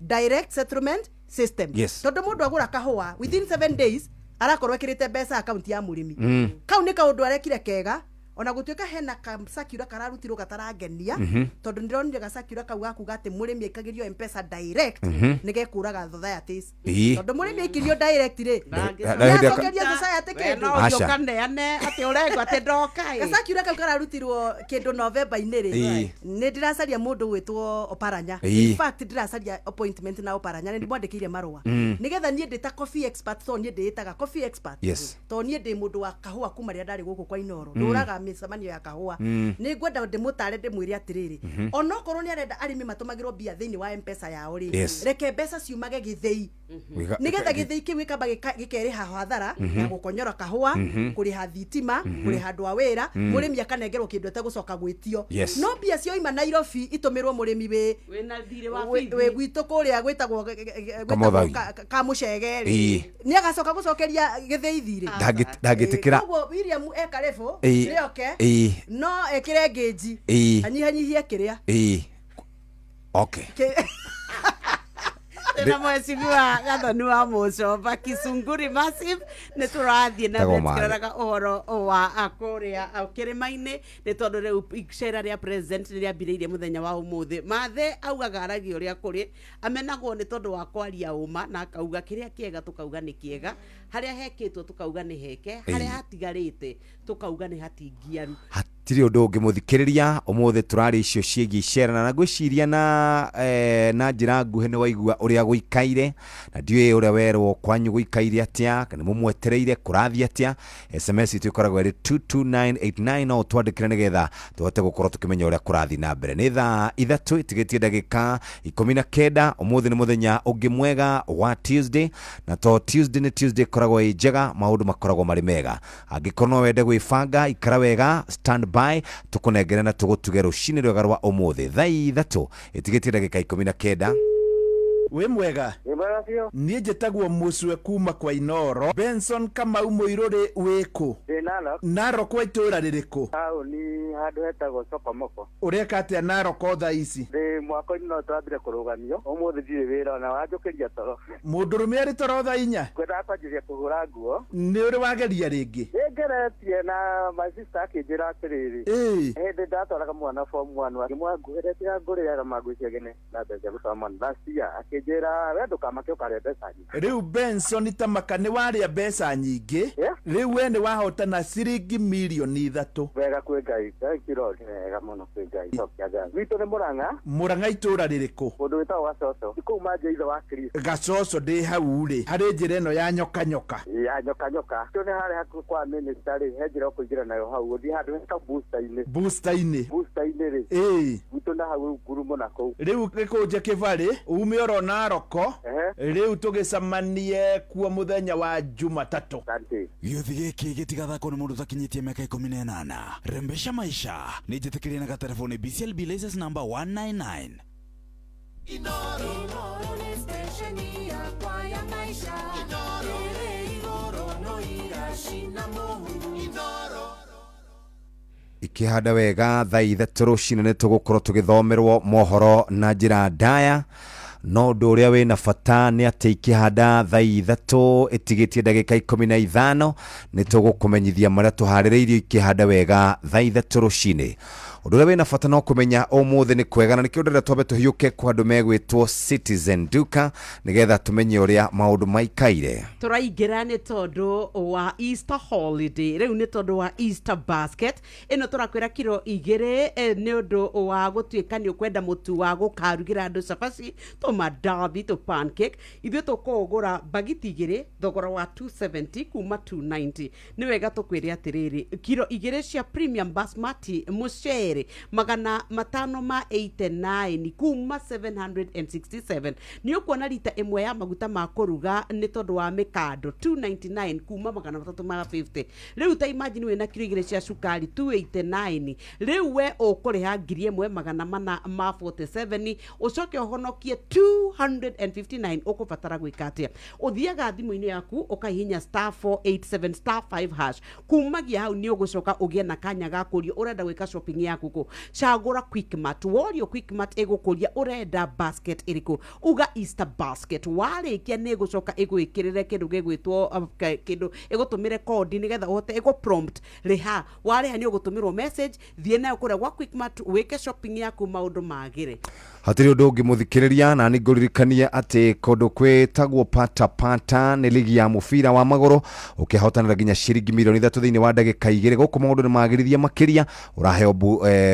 direct settlement system. Tondũ mũndũ agũra kahũa, within 7 days arakorwo ekĩrĩte mbeca akaunti ya mũrĩmi. Kau nĩ kaũndũ arekire kega, ona gũtuĩka hena gacakura kararutirwo gatarangenia, tondũ ndĩronire gacakura kau gakuga atĩ mũrĩmi aikagĩrio Mpesa direct nĩ gekũraga societies. Tondũ mũrĩmi aikirio direct rĩ, nĩacokeria society We kĩndũ. no Aca. ũthiĩ ũkaneane atĩ ũrengwo atĩ ndoka ĩ. Gacakura kau kararutirwo kĩndũ Novemba-inĩ rĩ, nĩ ndĩracaria mũndũ gwĩtwo Oparanya. In fact, ndĩracaria appointment na Oparanya, nĩ ndĩmwandĩkĩire marũa nĩgetha niĩ ndĩ ta coffee expert, tondũ niĩ ndĩĩtaga coffee expert, tondũ niĩ ndĩ mũndũ wa kahũa kuma rĩrĩa ndarĩ gũkũ kwa Inoro, ndũraga mĩcemanio ya kahũa. Nĩ ngwenda ndĩmũtare, ndĩmwĩre atĩrĩrĩ, onokorwo nĩ arenda arĩmi matũmagĩrwo mbia thĩinĩ wa Mpesa yao rĩ, reke mbeca ciumage gĩthĩi, nĩgetha gĩthĩi kĩu gĩkamba gĩkerĩha hathara ya gũkonyora kahũa, kũrĩha thitima, kũrĩha andũ a wĩra, mũrĩmi akanengerwo kĩndũ etegũcoka gwĩtio. No mbia cioima Nairobi itũmĩrwo mũrĩmi wĩ Wĩna thirĩ wa wĩ bithi. gwitũ kũrĩa gwĩtagwo Kamothangi. Kamũcege rĩ, nĩ agacoka gũcokeria gĩthĩi thirĩ. Ndangĩtĩkĩra. Koguo William ekarĩbũ nĩoke no ekĩre ngĩnji, anyihanyihie kĩrĩa Okay. Na mheshimiwa Gathoni wa Mũcomba, Kisunguri Massive, nĩ tũrathiĩ na Tagwo mbere mathĩ. tukĩroraga ũhoro wa kũrĩa kĩrĩma-inĩ, nĩ tondũ rĩu icera rĩa president nĩ rĩambĩrĩirie mũthenya wa ũmũthĩ. Mathe augaga aragia ũrĩa kũrĩ, amenagwo nĩ tondũ wa kwaria ũma, na akauga kĩrĩa kĩega tũkauga nĩ kĩega, harĩa hekĩtwo tũkauga nĩ heke, harĩa hatigarĩte tũkauga nĩ hatingiaru. Tirĩ ũndũ ũngĩ mũthikĩrĩria, ũmũthĩ tũrarĩ icio ciĩgiĩ icera na ngwĩciria na na njĩra nguhĩ nĩ waigua ũrĩa gũikaire, na ndiũĩ ũrĩa werwo kwanyu gũikaire atĩa, nĩ mũmwetereire kũrathiĩ atĩa. SMS itũ ĩkoragwo ĩrĩ 22989, no ũtwandĩkĩre nĩgetha tũhote gũkorwo tũkĩmenya ũrĩa kũrathiĩ na mbere. Nĩ thaa 3 ĩtigĩtie ndagĩka 19. Ũmũthĩ nĩ mũthenya ũngĩ mwega wa Tuesday, na to Tuesday nĩ Tuesday ĩkoragwo ĩ njega, maũndũ makoragwo marĩ mega. Angĩkorwo no wende gwĩbanga, ikara wega, stand by, tũkũnengere na tũgũtuge rũcinĩ rwega rwa ũmũthĩ. Thaa 3 ĩtigĩtie ndagĩka 19. Wĩ mwega? Wĩ mwega biũ. Niĩ njĩtagwo Mũcwe kuma kwa Inooro. Benson Kamau Mũirũrĩ wĩ kũ? Ndĩ Narok. Narok wa itũũra rĩrĩkũ? Taũni handũ hetagwo Sokomoko. Ũreka atĩa Narok o thaa ici? Ndĩ mwako-inĩ no twambire kũrũgamio. Ũmũthĩ ndirĩ wĩra ona wanjũkĩria toro. Mũndũrũme arĩ toro thaa 4? Ngwendaga kwanjĩrĩria kũhũra nguo. Nĩ ũrĩ wageria rĩngĩ? Nĩ ngeretie na my sister akĩnjĩra atĩrĩrĩ. Hĩndĩ ndatwaraga mwana form 1 akĩmwĩra nguhĩre tiga ngũrĩaga manguo icio ngene na mbeca cia gũtwara mwana last year akĩnjĩra we ndũkamake ũkarĩa mbeca nyingĩ. Rĩu Benson Tamaka nĩ warĩa mbeca nyingĩ. Rĩu we nĩ wahotana ciringi mirioni 3. Wega kwĩ Ngai. Thank you Lord. Wega mũno kwĩ Ngai. Cokia ngatho. Gwitũ nĩ Mũrang'a. Mũrang'a itũũra rĩrĩkũ? Kũndũ gwĩtagwo Gacoco. Nĩ kũu Manja ithe wa Kristo. Gacoco ndĩ hau rĩ, harĩ njĩra ĩno ya nyoka nyoka. Ya nyoka nyoka. Tũ nĩ harĩa hakuhĩ kwa minister rĩ, he njĩra ũkũingĩra nayo hau, ũthiĩ handũ hetagwo booster-inĩ. Booster-inĩ. Booster-inĩ rĩ. Ĩĩ. Gwitũ na hau rĩu ngurumo na kũu. Rĩu gĩkũnje kĩbarĩ, ume oro Naroko, rĩu tũgĩcemanie kuo mũthenya wa Jumatatũ. Asante. Gĩũthi gĩkĩ gĩtigathakwo nĩ mũndũ ũtakinyĩtie mĩaka 18. Rembesha maisha nĩ njĩtĩkĩrie na gaterebo nĩ BCLB license number 199. Inoro nĩ station yakwa ya maisha. Ĩrĩ igũrũ no iracina mũhu. Ikĩhanda wega thaa 3 rũcinĩ nĩ tũgũkorwo tũgĩthomerwo mohoro na njĩra ndaya, no ũndũ ũrĩa wĩna bata nĩ atĩ ikĩhanda thaa 3 ĩtigĩtie ndagĩka 15 nĩ tũgũkũmenyithia marĩa tũharĩrĩirio ikĩhanda wega thaa 3 rũcinĩ. Ũndũ ũrĩa wĩna bata no kũmenya ũmũthĩ nĩ kwega, na nĩkĩo ndĩrenda twambe tũhiũke kwa andũ megwĩtwo Citizen Duka nĩgetha tũmenye ũrĩa maũndũ maikaire. Tũraingĩra nĩ tondũ wa Easter holiday, rĩu nĩ tondũ wa Easter basket ĩno tũrakwĩra kiro 2 nĩ ũndũ wa gũtuĩka nĩ ũkwenda mũtu wa gũkarugĩra andũ cabaci, tũmandathi, tũ pancake. Ithuĩ tũkũgũra bagiti 2 thogora wa 270 kuma 290. Nĩ wega tũkwĩre atĩrĩrĩ, kiro 2 cia premium basmati mũcere magana matano ma 89 kuma 767. Nĩ ũkuona rita 1 ya maguta ma kũruga nĩ tondũ wa mĩkando 299 kuma magana matatũ ma 50. Rĩu ta imagine wĩna kiro 2 cia cukari 289, rĩu we ũkũrĩha ngiri ĩmwe magana mana ma 47, ũcoke ũhonokie 259. Ũkũbatara gwĩka atĩa? Ũthiaga thimũ-inĩ yaku ũkahihinya star 487 star 5 hash. Kumagia hau nĩ ũgũcoka ũgĩe na kanya ga kũrio ũrenda gwĩka shopping yaku kũ. Cagũra Quickmart. Worio Quickmart ĩgũkũria ũrenda basket ĩrĩkũ, uga Easter basket. Warĩkia nĩ ĩgũcoka ĩgwĩkĩrĩre kĩndũ gĩgwĩtwo, kĩndũ ĩgũtũmĩre kodi nĩgetha ũhote ĩgũ prompt rĩha. Warĩha nĩ ũgũtũmĩrwo message, thiĩ nayo kũrĩa gwa Quickmart wĩke shopping yaku maũndũ magĩre. Hatirĩ ũndũ ũngĩ mũthikĩrĩria, na nĩ ngũririkanie atĩ kũndũ kwĩtagwo Pata Pata nĩ ligi ya mũbira wa magũrũ ũkĩhotanĩra nginya ciringi mirioni 3 thĩinĩ wa ndagĩka 2. Gũkũ maũndũ nĩ magĩrithie makĩria, ũraheo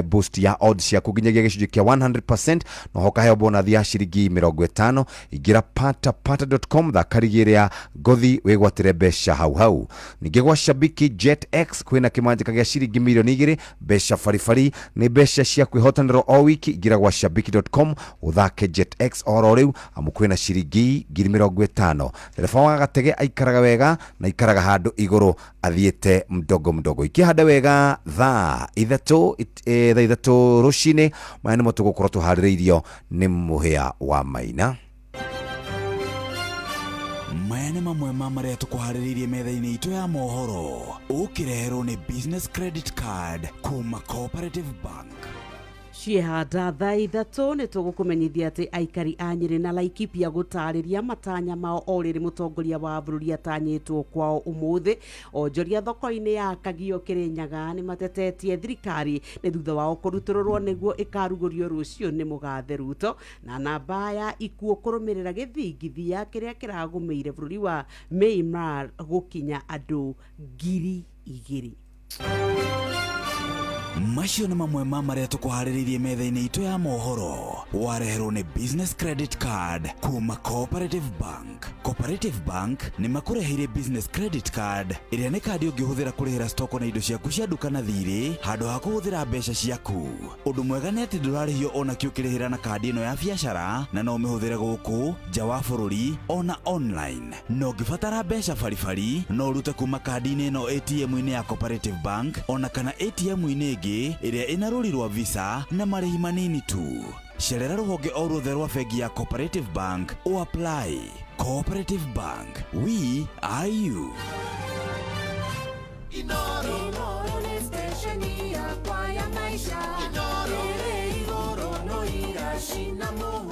boost ya odds ciaku nginyagia gĩcunjĩ kĩa 100%, na oho ũkaheo bonus ya ciringi 50. Ingĩra patapata.com, thaka ligi ĩrĩa ngothi wĩgwatĩre mbeca hau hau. Ningĩ gwa Shabiki Jet X kwĩna kĩmanjĩka gĩa ciringi mirioni 2, mbeca baribari nĩ mbeca cia kwĩhotanĩrwo o wiki. Ingĩra gwa shabiki.com ũthake Jet X oro rĩu, amu kwĩna ciringi ngiri mĩrongo ĩtano. Ndereba wa Gatege aikaraga wega na aikaraga handũ igũrũ athiĩte mdogo mdogo. Ikĩhanda wega thaa 3 rũcinĩ, maya nĩmo tũgũkorwo tũharĩrĩirio nĩ Mũhĩa wa Maina. Maya nĩ mamwe ma marĩa tũkũharĩrĩirie metha-inĩ itũ ya mohoro, ũkĩreherwo nĩ Business Credit Card kuma Cooperative Bank. Ciehanda thaa 3 nĩ tũgũkũmenyithia atĩ aikari a Nyĩrĩ na Laikipia gũtarĩria matanya mao o rĩrĩ mũtongoria wa bũrũri atanyĩtwo kwao ũmũthĩ. Onjoria thoko-inĩ ya Kagio Kĩrĩnyaga nĩ matetetie thirikari nĩ thutha wao kũrutũrũrwo nĩguo ĩkarugũrio rũciũ nĩ mũgathe Ruto, na namba ya ikuũ kũrũmĩrĩra gĩthingithia kĩrĩa kĩragũmĩire bũrũri wa Myanmar gũkinya andũ 2,000. Macio nĩ mamwe ma marĩa tũkũharĩrĩirie metha-inĩ itũ ya mohoro. Wareherwo nĩ Business Credit Card kuma Cooperative Bank. Cooperative Bank nĩ makũreheire Business Credit Card ĩrĩa nĩ kandi ũngĩhũthĩra kũrĩhĩra stoko na indo ciaku cia nduka na thirĩ handũ ha kũhũthĩra mbeca ciaku. Ũndũ mwega nĩ atĩ ndũrarĩhio ona kĩ ũkĩrĩhĩra na kandi ĩno ya biacara na no ũmĩhũthĩre gũkũ, nja wa bũrũri ona online. Na ũngĩbatara mbeca baribari no ũrute kuma kandi-inĩ ĩno ATM-inĩ ya Cooperative Bank ona kana ATM-inĩ ĩngĩ ĩrĩa ĩna rũri rwa Visa na marĩhi manini tu. Cerera rũhonge o ruothe rwa bengi ya Cooperative Bank ũ apply. Cooperative Bank, we are you. Inoro nĩ station yakwa ya maisha. Ĩrĩ igũrũ no iracina mũhu.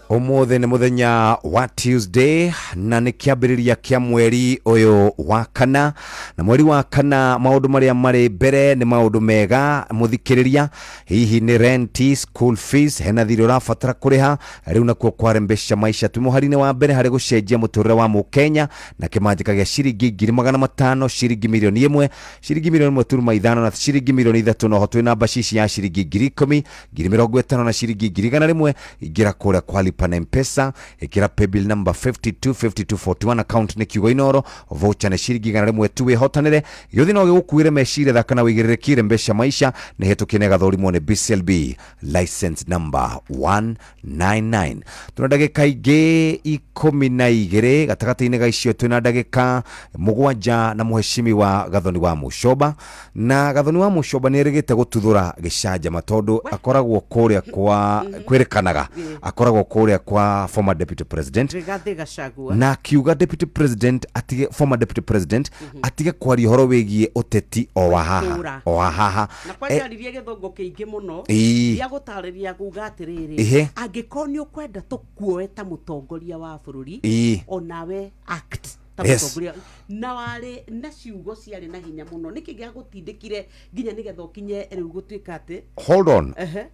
Ũmũthĩ nĩ mũthenya wa Tuesday na nĩ kĩambĩrĩria kĩa mweri ũyũ wa kana, na mweri wa kana maũndũ marĩa marĩ mbere nĩ maũndũ mega mũthikĩrĩria, hihi nĩ rent, school fees, hena thirĩ ũrabatara kũrĩha rĩu nakuo kwarembesha maisha. Twĩ mũhari-inĩ wa mbere harĩ gũcenjia mũtũrĩre wa mũkenya na kĩmanjĩka gĩa ciringi 500,000, ciringi 1,000,000, ciringi 1.5 million na ciringi 3 million. Noho twĩ namba cici ya ciringi 10,000, 50,000 na ciringi 100,000. Ingĩra kũrĩa kwa lipa na Mpesa, ĩkĩra paybill number 525241, account nĩ kiugo Inoro, voucher nĩ ciringi 100 tu, wĩhotanĩre gĩũthi no gĩgũkuĩre meciria. Thaka na wĩigĩrĩrĩkire mbeca maisha nĩ hĩtũkie nĩ gathorimwo nĩ BCLB license number 199. Tuna ndagĩka ingĩ 12, gatagatĩ-inĩ ga icio twĩna ndagĩka 7 na mũheshimiwa Gathoni wa Mũcoba, na Gathoni wa Mũcoba nĩ erĩgĩte gũtuthũra gĩcanjama tondũ akoragwo kũrĩa kwa kwĩrĩkanaga akoragwo kũrĩa kwa former deputy president Rigathi Gachagua, na akiuga deputy president atige, former deputy president atige kwaria ũhoro wĩgiĩ ũteti o wa haha Itũũra. o wa haha. Na kwanja aririe gĩthũngũ kĩingĩ mũno gĩa gũtarĩria kuga atĩrĩrĩ, angĩkorwo nĩ ũkwenda tũkuoe ta mũtongoria wa bũrũri, onawe act ta mũtongoria, na warĩ na ciugo ciarĩ na hinya mũno. Nĩkĩ gĩagũtindĩkire nginya nĩgetha ũkinye rĩu gũtuĩka atĩ Hold on.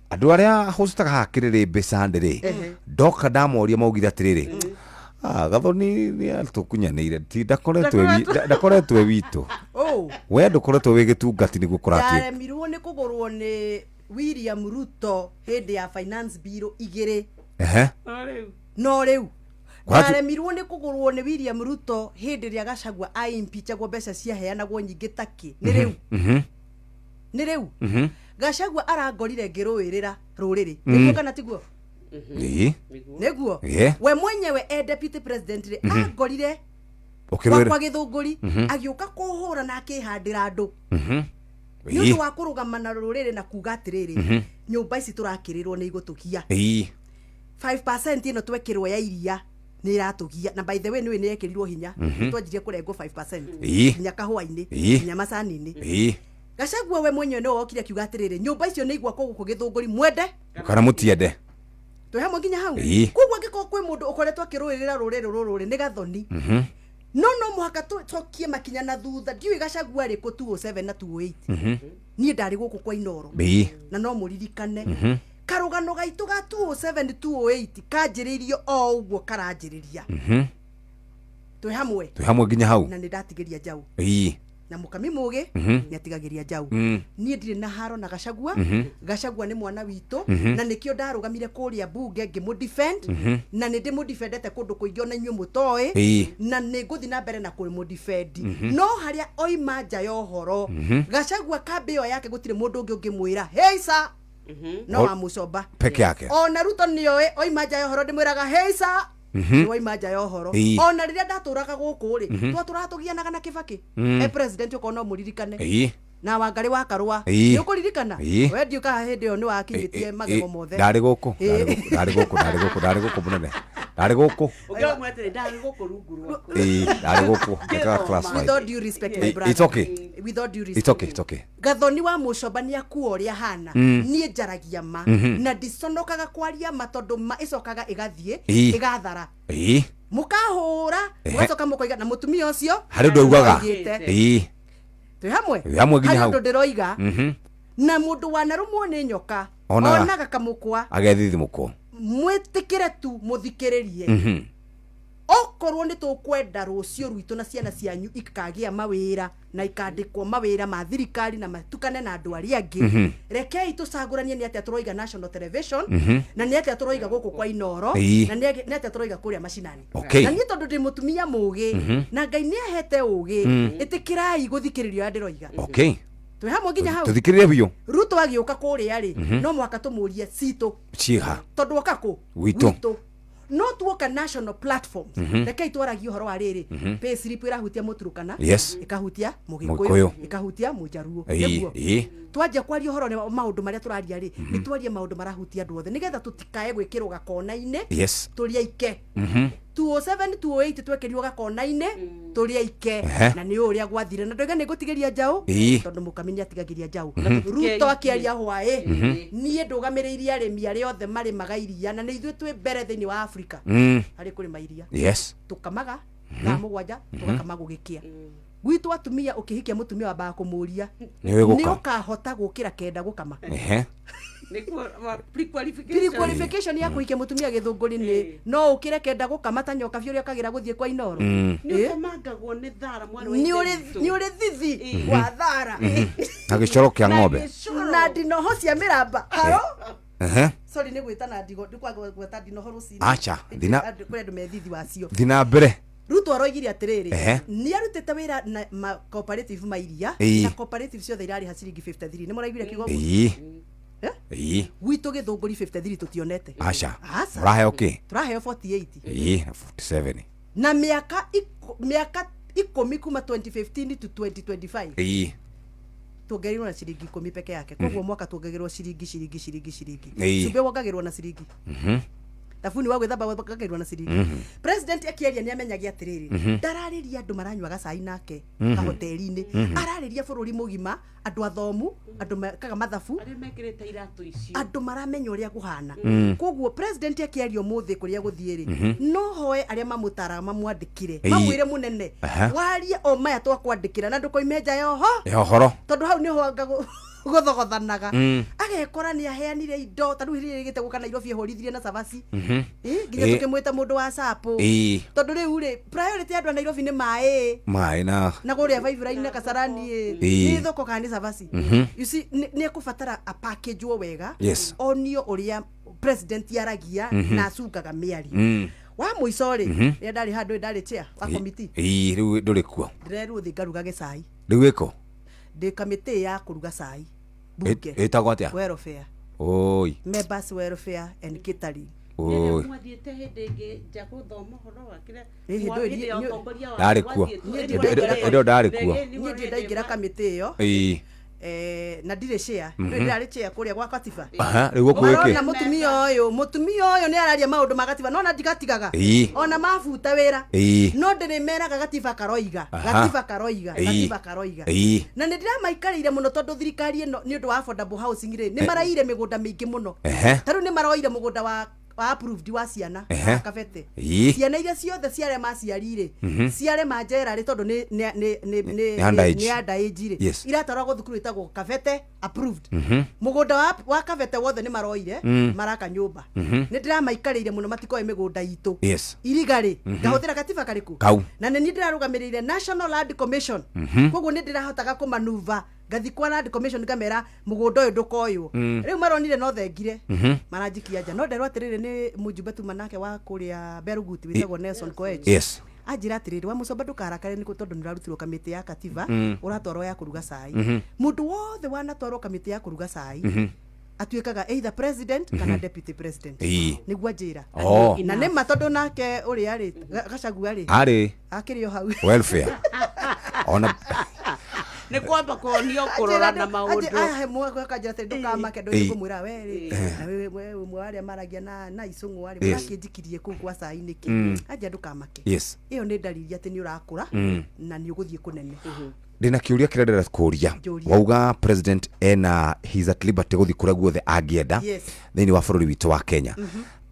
Andũ arĩa hocitaga haha kĩrĩrĩmbĩ Sunday rĩ, ndoka ndamoria maugire atĩrĩrĩ, "Ah, Gathoni nĩ atũkunyanĩire, ti ndakoretwo ndakoretwo e witũ." Oh. We ndũkoretwo wĩ gĩtungati nĩguo kũratuĩka. Ndaremirwo nĩ kũgũrwo nĩ William Ruto hĩndĩ ya finance bill igĩrĩ. No rĩu ndaremirwo nĩ kũgũrwo nĩ William Ruto hĩndĩ ĩrĩa Gachagua aimpeachagwo, mbeca ciaheanagwo nyingĩ takĩ. Nĩ rĩu, nĩ rĩu Gachagua arangorire ngĩrũĩrĩra rũrĩrĩ. Nĩguo kana tiguo? Ĩĩ. Nĩguo. We mwenyewe e deputy president rĩ, angorire ũkĩrũĩra gwakwa Gĩthũngũri, agĩũka kũhũra na akĩhandĩra andũ nĩ ũndũ wa kũrũgama na rũrĩrĩ na kuga atĩrĩrĩ, nyũmba ici tũrakĩrĩrwo nĩ igũtũgia, 5% ĩno twekĩrwo ya iria nĩ ĩratũgia. Na by the way, nĩũĩ nĩ yekĩrirwo hinya, nĩ twanjirie kũrengwo 5% nginya kahũa-inĩ, nginya macani-inĩ. Gachagua we mwenyewe nĩwe wokire akiuga atĩrĩrĩ, nyũmba icio nĩ igwakwo gũkũ Gĩthũngũri, mwende kana mũtiende. Twĩ hamwe nginya hau? Koguo angĩkorwo kwĩ mũndũ ũkoretwo akĩrũĩrĩra rũrĩrĩ rũrũ rĩ, nĩ Gathoni. No mũhaka tũcokie makinya na thutha. Ndiũĩ Gachagua rĩ kũ 207 na 208. Niĩ ndarĩ gũkũ kwa Inoro na no mũririkane karũgano gaitũ ga 207 208 kanjĩrĩirio o ũguo karanjĩrĩria. Twĩ hamwe? Twĩ hamwe nginya hau. Na nĩ ndatigĩria njaũ na mũkami mũgĩ nĩ atigagĩria njaũ. Niĩ ndirĩ na haro na Gachagua. Gachagua nĩ mwana witũ na nĩkĩo ndarũgamire kũrĩa bunge ngĩmũ defend, na nĩ ndĩmũ-defendete kũndũ kũingĩ ona inyuĩ mũtoĩ, na nĩ ngũthiĩ na mbere na kũmũ defend. No harĩa oima nja ya ũhoro, Gachagua kambĩ ĩyo yake gũtirĩ mũndũ ũngĩ ũngĩmwĩra hey sir, no wa Mũcomba peke yake. Ona Ruto nĩoĩ oima nja ya ũhoro ndĩmwĩraga hey sir, nĩ waima nja ya ũhoro. Ona rĩrĩa ndatũraga gũkũ rĩ, twatũraga tũgianaga na Kĩbakĩ e president, okorwo no mũririkane, na Wangarĩ wa Karũa. Nĩ ũkũririkana? We ndiũkaga hĩndĩ ĩyo nĩ wakinyĩtie magego mothe. Ndarĩ gũkũ, ndarĩ gũkũ, ndarĩ gũkũ, ndarĩ gũkũ mũnene, ndarĩ gũkũ. Ũngĩamwe atĩrĩ, ndarĩ gũkũ rungu rwaku. Ĩĩ, ndarĩ gũkũ ngĩkaga class With 5. all due respect, my brother. It's okay. With all due respect. It's okay, it's okay. Gathoni wa Mũcomba nĩ akua ũrĩa hana. Niĩ njaragia ma na ndiconokaga kwaria ma, tondũ ma ĩcokaga ĩgathiĩ ĩgathara. Mũkahũra, mũgacoka mũkoiga na mũtumia ũcio Harĩ ũndũ augaga. oigĩte. Twĩ hamwe? Twĩ hamwe nginya Harĩ hau. ũndũ ndĩroiga, na mũndũ wanarũmwo nĩ nyoka onaga kamũkwa agethithimũkwo. Mwĩtĩkĩre tu mũthikĩrĩrie. Okorwo nĩ tũkwenda rũciũ rwitũ na ciana cianyu ikagĩa mawĩra na ikandĩkwo mawĩra ma thirikari na matukane na andũ arĩa angĩ, rekei tũcagũranie nĩ atĩa tũroiga national television, na nĩ atĩa tũroiga gũkũ kwa Inoro, na nĩ atĩa tũroiga kũrĩa macinani. Na niĩ tondũ ndĩ mũtumia mũgĩ na Ngai nĩ ahete ũgĩ, ĩtĩkĩrai gũthikĩrĩria ũrĩa ndĩroiga. Twĩ hamwe nginya hau? Tũthikĩrĩrie biũ. Ruto agĩũka kũrĩa rĩ, no mũhaka tũmũrie citũ ciĩha tondũ oka kũ? Gwitũ. No tuoka national platforms, rekei twaragie ũhoro wa rĩrĩ, pay slip ĩrahutia Mũturukana, ĩkahutia Mũgĩkũyũ. Mũgĩkũyũ, ĩkahutia Mũjaruo. Nĩguo twanjia kwaria ũhoro nĩ maũndũ marĩa tũraria rĩ, nĩ twarie maũndũ marahutia andũ othe, nĩgetha tũtikae gwĩkĩrwo gakona-inĩ tũrĩ aike. 207 208 twekĩrirwo gakona-inĩ tũrĩ aike. Na nĩ ũrĩa gwathire, na ndoiga nĩ ngũtigĩria njaũ, tondũ mũkami nĩ atigagĩria njaũ. Ruto akĩaria hwaĩ, niĩ ndũgamĩrĩirie arĩmi arĩa othe marĩmaga iria, na nĩ ithuĩ twĩ mbere thĩinĩ wa Afrika harĩ kũrĩma iria. Tũkamaga thaa 7, tũgakama gũgĩkĩa. Gwitũ atumia, ũkĩhikia mũtumia wambaga kũmũria, Nĩ ũĩ nĩ gũka? ũkahota gũkĩra 9 gũkama? Nĩkuo pre-qualification. Pre-qualification ya kũhikia mũtumia gĩthũngũri nĩ no ũkĩre 9 gũkama ta nyoka biũ ũrĩa ũkagĩra gũthiĩ kwa Inoro. Nĩ ũkomangagwo nĩ thara, mwarĩ wa Nĩ ithe ũrĩ witũ. nĩ ũrĩ thithi wa thara Na gĩcoro kĩa ng'ombe. Na gĩcoro. Na ndinoho cia mĩramba haro. Sorry, nĩ gwĩta na ndigo ndikwa gweta ndinoho rũcinĩ. Acha, Kũrĩ andũ me thithi wacio. Thi na mbere. Ruto aroigire atĩrĩrĩ, nĩ arutĩte wĩra na ma cooperative ma iria, na cooperative ciothe irarĩha ciringi 53. Nĩ mũraiguire kiugo ũguo? Ĩĩ. Eh? Ĩĩ. Gwitũ gĩthũngũri 53 tũtionete. Aca. Aca. Ũraheo kĩ? Tũraheo 48. Ĩĩ, na 47. Na mĩaka 10 kuma 2015 to 2025, tuongereirwo na ciringi 10 peke yake. Koguo mwaka tuongagĩrwo ciringi, ciringi, ciringi, ciringi. Cumbĩ wongagĩrwo na ciringi, thabuni wa gwĩthamba wongagĩrwo na ciringi. President akĩaria nĩ amenyagia atĩrĩrĩ, ndararĩria andũ maranyua gacai nake kahoteri-inĩ, ararĩria bũrũri mũgima, andũ athomu, andũ mekaga mathabu, Arĩa mekĩrĩte iratũ icio. Andũ maramenya ũrĩa kũhana. Koguo president akĩaria ũmũthĩ kũrĩa gũthiĩ rĩ, no hoe arĩa mamũtaraga mamwandĩkire, mamwĩre, mũnene, warie o maya twakwandĩkĩra na ndũkoime nja yoho Ya ũhoro. Tondũ hau nĩho anga gũthogothanaga, agekora nĩ aheanire indo. Ta rĩu rĩrĩ gĩte gũka Nairobi, ehũrithirie na cabaci. Nginya tũkĩmwĩta mũndũ wa capo, tondũ rĩu rĩ, priority ya andũ a Nairobi nĩ maĩ. Maĩ na Na kũrĩa Vaibraini na Kasarani ĩ, nĩ thoko kana nĩ cabaci? You see, nĩ ekũbatara apakĩnjwo wega, onio ũrĩa president aragia na acungaga mĩario. Wa mũico rĩ, rĩrĩa ndarĩ handũ ndarĩ chair wa committee. Ĩĩ, rĩu ndũrĩ kuo. Ndĩrerwo thĩ ngarugage cai. Rĩu ĩkũ? Ndĩ kamĩtĩ ya kũruga cai bunge. Ĩtagwo atĩa? Welfare. Oi. Members welfare and catering. Oi. Mwathiĩte hĩndĩ ĩngĩ nja gũthoma ũhoro wa kĩrĩa Ĩ, hĩndĩ ĩyo hĩndĩ ya ũtongoria wa Ndarĩ kuo. mwathiĩte- Hĩndĩ ĩyo ndarĩ kuo. Niĩ ndirĩ ndaingĩra kamĩtĩ ĩyo. Na ndirĩ chair. Ndũĩ ndĩrarĩ chair kũrĩa gwa katiba. Aha, rĩu gũkũ Marona ĩkĩ? mũtumia ũyũ nĩ araria maũndũ ma gatiba, nona ndigatigaga ona mabuta wĩra, no ndĩrĩmeraga gatiba karoiga, gatiba karoiga, gatiba karoiga. Na nĩ ndĩramaikarĩire mũno, tondũ thirikari ĩno nĩ ũndũ wa affordable housing rĩ, nĩ maraire mĩgũnda mĩingĩ mũno. Ta rĩu nĩ maroire mũgũnda wa approved wa ciana wa Kabete. Ciana iria ciothe ciarema aciari rĩ, ciarema njera rĩ, tondũ nĩ Nĩ underage. nĩ underage rĩ, iratwaragwo thukuru ĩtagwo Kabete approved. Mũgũnda wa Kabete wothe nĩ maroire, maraka nyũmba. Nĩ ndĩramaikarĩire mũno matikoe mĩgũnda itũ. Iriga rĩ, ngahũthĩra gatiba karĩkũ? Kau. Na nĩ niĩ ndĩrarũgamĩrĩire National Land Commission. Koguo nĩ ndĩrahotaga kũmanuva, ngathi kwa Land Commission ngamera mũgũnda ũyũ ndũkoywo. Rĩu maronire no thengire, maranjikia nja. No nderwo atĩrĩrĩ, nĩ mũjumbe tuma nake wa kũrĩa Beruguti wĩtagwo Nelson Koech, anjĩra atĩrĩrĩ, wa mũcomba, ndũkarakare nĩ tondũ nĩ ũrarutirwo kamĩtĩ ya katiba, ũratwarwo ya kũruga cai. Mũndũ wothe wanatwarwo kamĩtĩ ya kũruga cai atuĩkaga either president kana deputy president. Nĩguo anjĩra. Na nĩ ma, tondũ nake ũrĩa rĩ, Gachagua rĩ, Arĩ akĩrĩ o hau. Welfare ona. Nĩ kwamba kuonio kũrora na maũndũ. Akanjĩra atĩ ndũkamake, ndũĩ ngũmwĩra we rĩ, na we ũmwe wa arĩa maragia na icũng'wa rĩ, mũrakĩnjikirie kũu kwa cai nĩkĩ? Anjĩra ndũkamake, ĩyo nĩ ndariri atĩ nĩ ũrakũra na nĩ ũgũthiĩ kũnene. Ndĩna kĩũria kĩrĩa ndĩrenda kũria. Njũria. Wauga president ena, he's at liberty gũthiĩ kũrĩa guothe angĩenda thĩinĩ wa bũrũri witũ wa Kenya.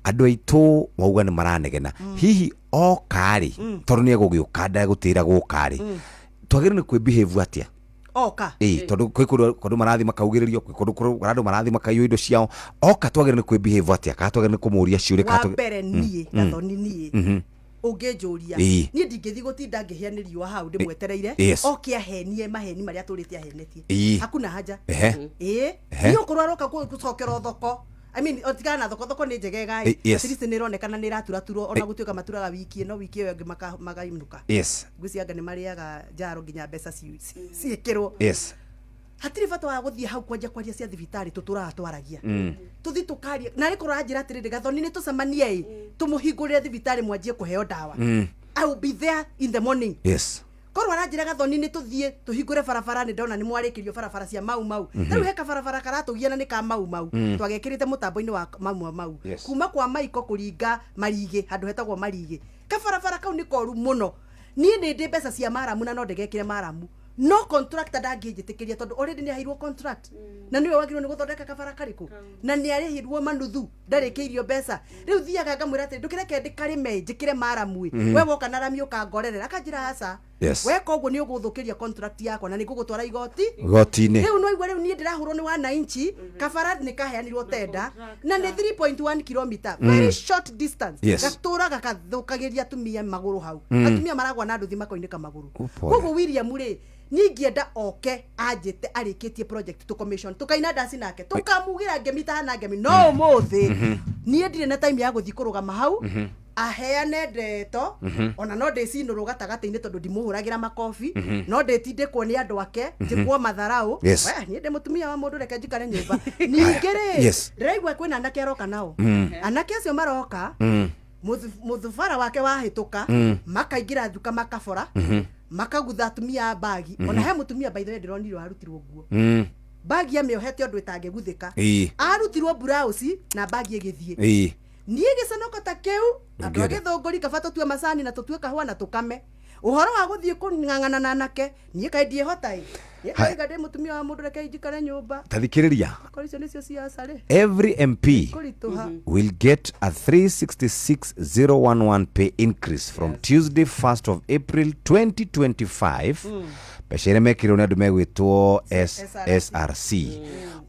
Andũ aitũ wauga nĩ maranegena, hihi oka rĩ, tondũ nĩ egũgĩũka, ndegũtĩra gũka rĩ, twagĩrĩirwo nĩ kwĩ atĩa? Oka? Ĩĩ, tondũ kwĩ kũndũ andũ marathiĩ makaugĩrĩrio, kwĩ kũndũ andũ marathiĩ makaiywo indo ciao. Oka twagĩrĩirwo nĩ kwĩ atĩa? Kana twagĩrĩirwo nĩ kũmũria ciũria? Wa mbere niĩ Gathoni, niĩ Ũngĩnjũria, Ĩĩ. niĩ ndingĩthiĩ gũtinda ngĩhĩa nĩ riũa hau ndĩmwetereire Yes. oke ahenie maheni marĩa atũrĩte ahenetie. Ĩĩ. Hakuna haja. Ehe. Ĩĩ, Ehe. niĩ okorwo aroka gũcokera thoko, I mean, otigana na thoko, thoko nĩ njegega. Eh, yes. At least nĩ ĩronekana nĩ ĩraturaturwo, ona gũtuĩka maturaga wiki ĩno, wiki ĩyo ĩngĩ magainũka. Ngwĩciria anga nĩ marĩaga njaro nginya mbeca ciĩkĩrwo. Hatirĩ bata wa gũthiĩ hau kwanjia kwaria cia thibitarĩ, tũtũraga twaragia, tũthi tũkaria narĩ korwo aranjĩra atĩrĩrĩ, Gathoni, nĩ tũcemanie ĩ, tũmũhingũrĩre thibitarĩ mwanjie kũheo ndawa, I will be there in the morning. Korwo aranjĩra, Gathoni, nĩ tũthiĩ tũhingũre barabara, nĩ ndona nĩ mwarĩkĩrio barabara cia Mau Mau, ta rĩu he kabarabara karatũgia na nĩ ka Mau Mau, twagekĩrĩte mũtambo-inĩ wa Mau Mau Mau. Kuma kwa Maiko kũringa Marigĩ, handũ hetagwo Marigĩ, kabarabara kau nĩ koru mũno. Niĩ nĩ ndĩ mbeca cia maramu na no ndĩgekĩre maramu, no contractor ndangĩnjĩtĩkĩria tondũ already nĩ aheirwo contract na nĩwe wagĩrĩirwo nĩ gũthondeka kabara karĩkũ, na nĩ arĩhirwo manuthu, ndarĩkĩirio mbeca. Rĩu thiaga ngamwĩra atĩrĩ, ndũkĩreke ndĩkarĩme njĩkĩre maramu ĩ, we woka na rami ũkangorerera. Akanjĩra aca. Weka ũguo nĩ ũgũthũkĩria contract yakwa na nĩ ngũgũtwara igoti. Igoti-inĩ. Rĩu no igua rĩu niĩ ndĩrahũrwo nĩ wananchi. Kabara nĩ kaheanirwo tenda na nĩ 3.1 kilometer, very short distance. Gatũraga gathũkagĩria atumia magũrũ hau, atumia maragwa na nduthi makoinĩka magũrũ. Oh, pole. Koguo William rĩ, niĩ ingĩenda oke anjĩte arĩkĩtie project, tũ commission, tũkaina ndaci nake, tũkamugĩra ngemi tahana ngemi. No ũmũthĩ niĩ ndirĩ na time ya gũthiĩ kũrũgama hau aheane ndeto, ona no ndĩcinũrwo gatagatĩ-inĩ tondũ ndimũhũragĩra makobi, no ndĩtindĩkwo nĩ andũ ake, njĩkwo matharau. We, niĩ ndĩ mũtumia wa mũndũ, reke njikare nyũmba. Ningĩ rĩ, ndĩraigua kwĩna anake aroka nao, anake acio maroka mũthubara wake wahĩtũka, makaingĩra nduka, makabora, makagutha atumia a mbagi. Ona he mũtumia, by the way, ndĩronire arutirwo nguo, mbagi amĩohete ũndũ ĩtangĩguthĩka. Arutirwo burauci na mbagi ĩgĩthiĩ. Niĩ gĩconoko ta kĩu, andũ a Ndũngĩenda. Gĩthũngũri, kaba tũtue macani na tũtue kahũa na tũkame. Ũhoro wa gũthiĩ kũng'ang'ana na anake, niĩ kaĩ ndiĩhota ĩ? Niĩ Hai. ndauga ndĩ mũtumia wa mũndũ, reke njikare nyũmba. Tathikĩrĩria. Korwo icio nĩcio ciaca rĩ, Every MP kũritũha. will get a 366011 pay increase from Tuesday 1st of April 2025. Mbeca iria mekĩrwo nĩ andũ megwĩtwo SRC.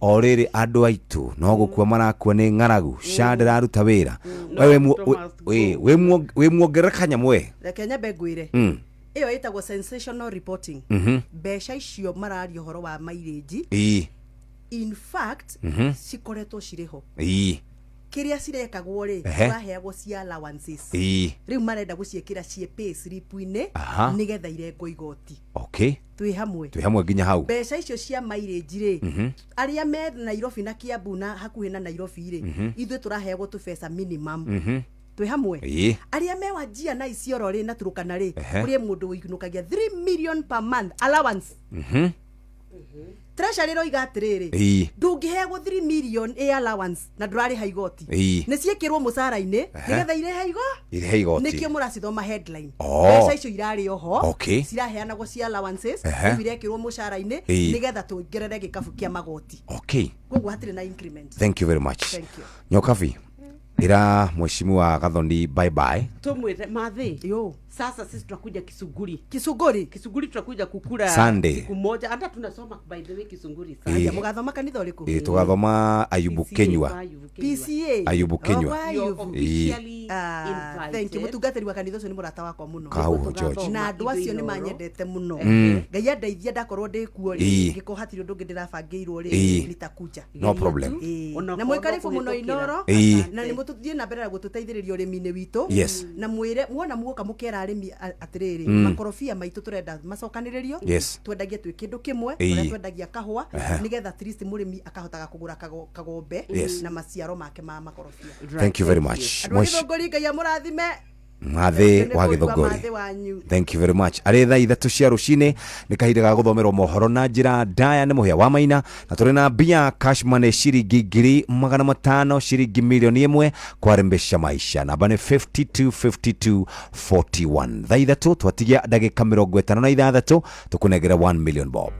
O rĩrĩ, andũ aitũ no gũkua marakua nĩ ng'aragu, SHA ndĩraruta wĩra. We wĩ Doctor must go. wĩ muongerera kanyamũ we. Reke nyambe ngwĩre, ĩyo ĩtagwo sensational reporting. Mbeca icio mararia ũhoro wa mileage, in fact cikoretwo cirĩ ho. Kĩrĩa cirekagwo rĩ, ciraheagwo cia allowances. Rĩu marenda gũciĩkĩra ciĩ pay slip-inĩ nĩgetha irengwo igoti. Twĩ hamwe? Twĩ hamwe nginya hau. Mbeca icio cia mileage rĩ, arĩa me Nairobi na Kiambu na hakuhĩ na Nairobi rĩ, ithuĩ tũraheagwo tũbeca minimum. Twĩ hamwe? Ĩĩ. Arĩa me Wajia na Isiolo rĩ na Turukana rĩ, kũrĩ mũndũ ũinũkagia 3 million per month allowance. Treasury ĩroiga atĩrĩrĩ, ndũngĩheagwo 3 million ĩ allowance na ndũrarĩha igoti. Nĩ ciĩkĩrwo mũcara-inĩ nĩgetha irĩhe igo Irĩhe igoti. Nĩkĩo mũracithoma headline. Oh. Mbeca icio irarĩ oho, ciraheanagwo cia allowances, rĩu irekĩrwo mũcara-inĩ nĩgetha tuongerere gĩkabu kĩa magoti. Koguo hatirĩ na increment. Thank you very much. Thank you. Nyokabi, ira mheshimiwa Gathoni bye bye. Tumwire mathi. Yo. Sasa sisi tunakuja Kisunguri. Kisunguri. Kisunguri tutakuja kukula Sunday. Siku moja hata tunasoma, by the way, Kisunguri sana. Eh. Aya, mũgathoma kanitha ũrĩkũ? Ĩ, tũgathoma Ayubu PCA Kenywa. kwa Ayubu Kenywa. PCA. Ayubu Kenywa. Oh, kwa You're Ayubu. officially Ah, thank you. invited. Mũtungatĩri wa kanitha ũcio nĩ mũrata wakwa mũno. Kahuho George. Na andũ acio nĩ Ithuĩ manyendete mũno. Ngai andeithia ndakorwo ndĩ kuo rĩ, ngĩkorwo hatirĩ ũndũ ũngĩ ndĩrabangĩirwo rĩ, nitakuja. No problem. Ĩĩ. Ona Na korwo mwĩ karibu mũno kũhĩtũkĩra. Inoro. Na nĩ mũtũthiĩ na mbere na gũtũteithĩrĩria ũrĩmi-inĩ witũ. Na mwĩre muona muoka mũkera arĩmi atĩrĩrĩ, makorobia maitũ tũrenda macokanĩrĩrio, twendagie twĩ kĩndũ kĩmwe, ũrĩa twendagia kahũa, nĩgetha at least mũrĩmi akahotaga kũgũra kagombe na maciaro make ma makorobia. Thank you very much. Andũ a Gĩthũngũri, Ngai amũrathime. Mathĩ Nĩ wa kũigua Gĩthũngũri. mathĩ wanyu. Thank you very much. Arĩ thaa 3 cia rũcinĩ, nĩ kahinda ga gũthomerwo mohoro na njĩra ndaya nĩ Mũhĩa wa Maina, na tũrĩ na mbia cash money ciringi 500,000, ciringi 1 milioni kwarembesha maisha. Namba nĩ 525241. Thaa 3 twatigia ndagĩka 56 tũkũnengera 1 million bob.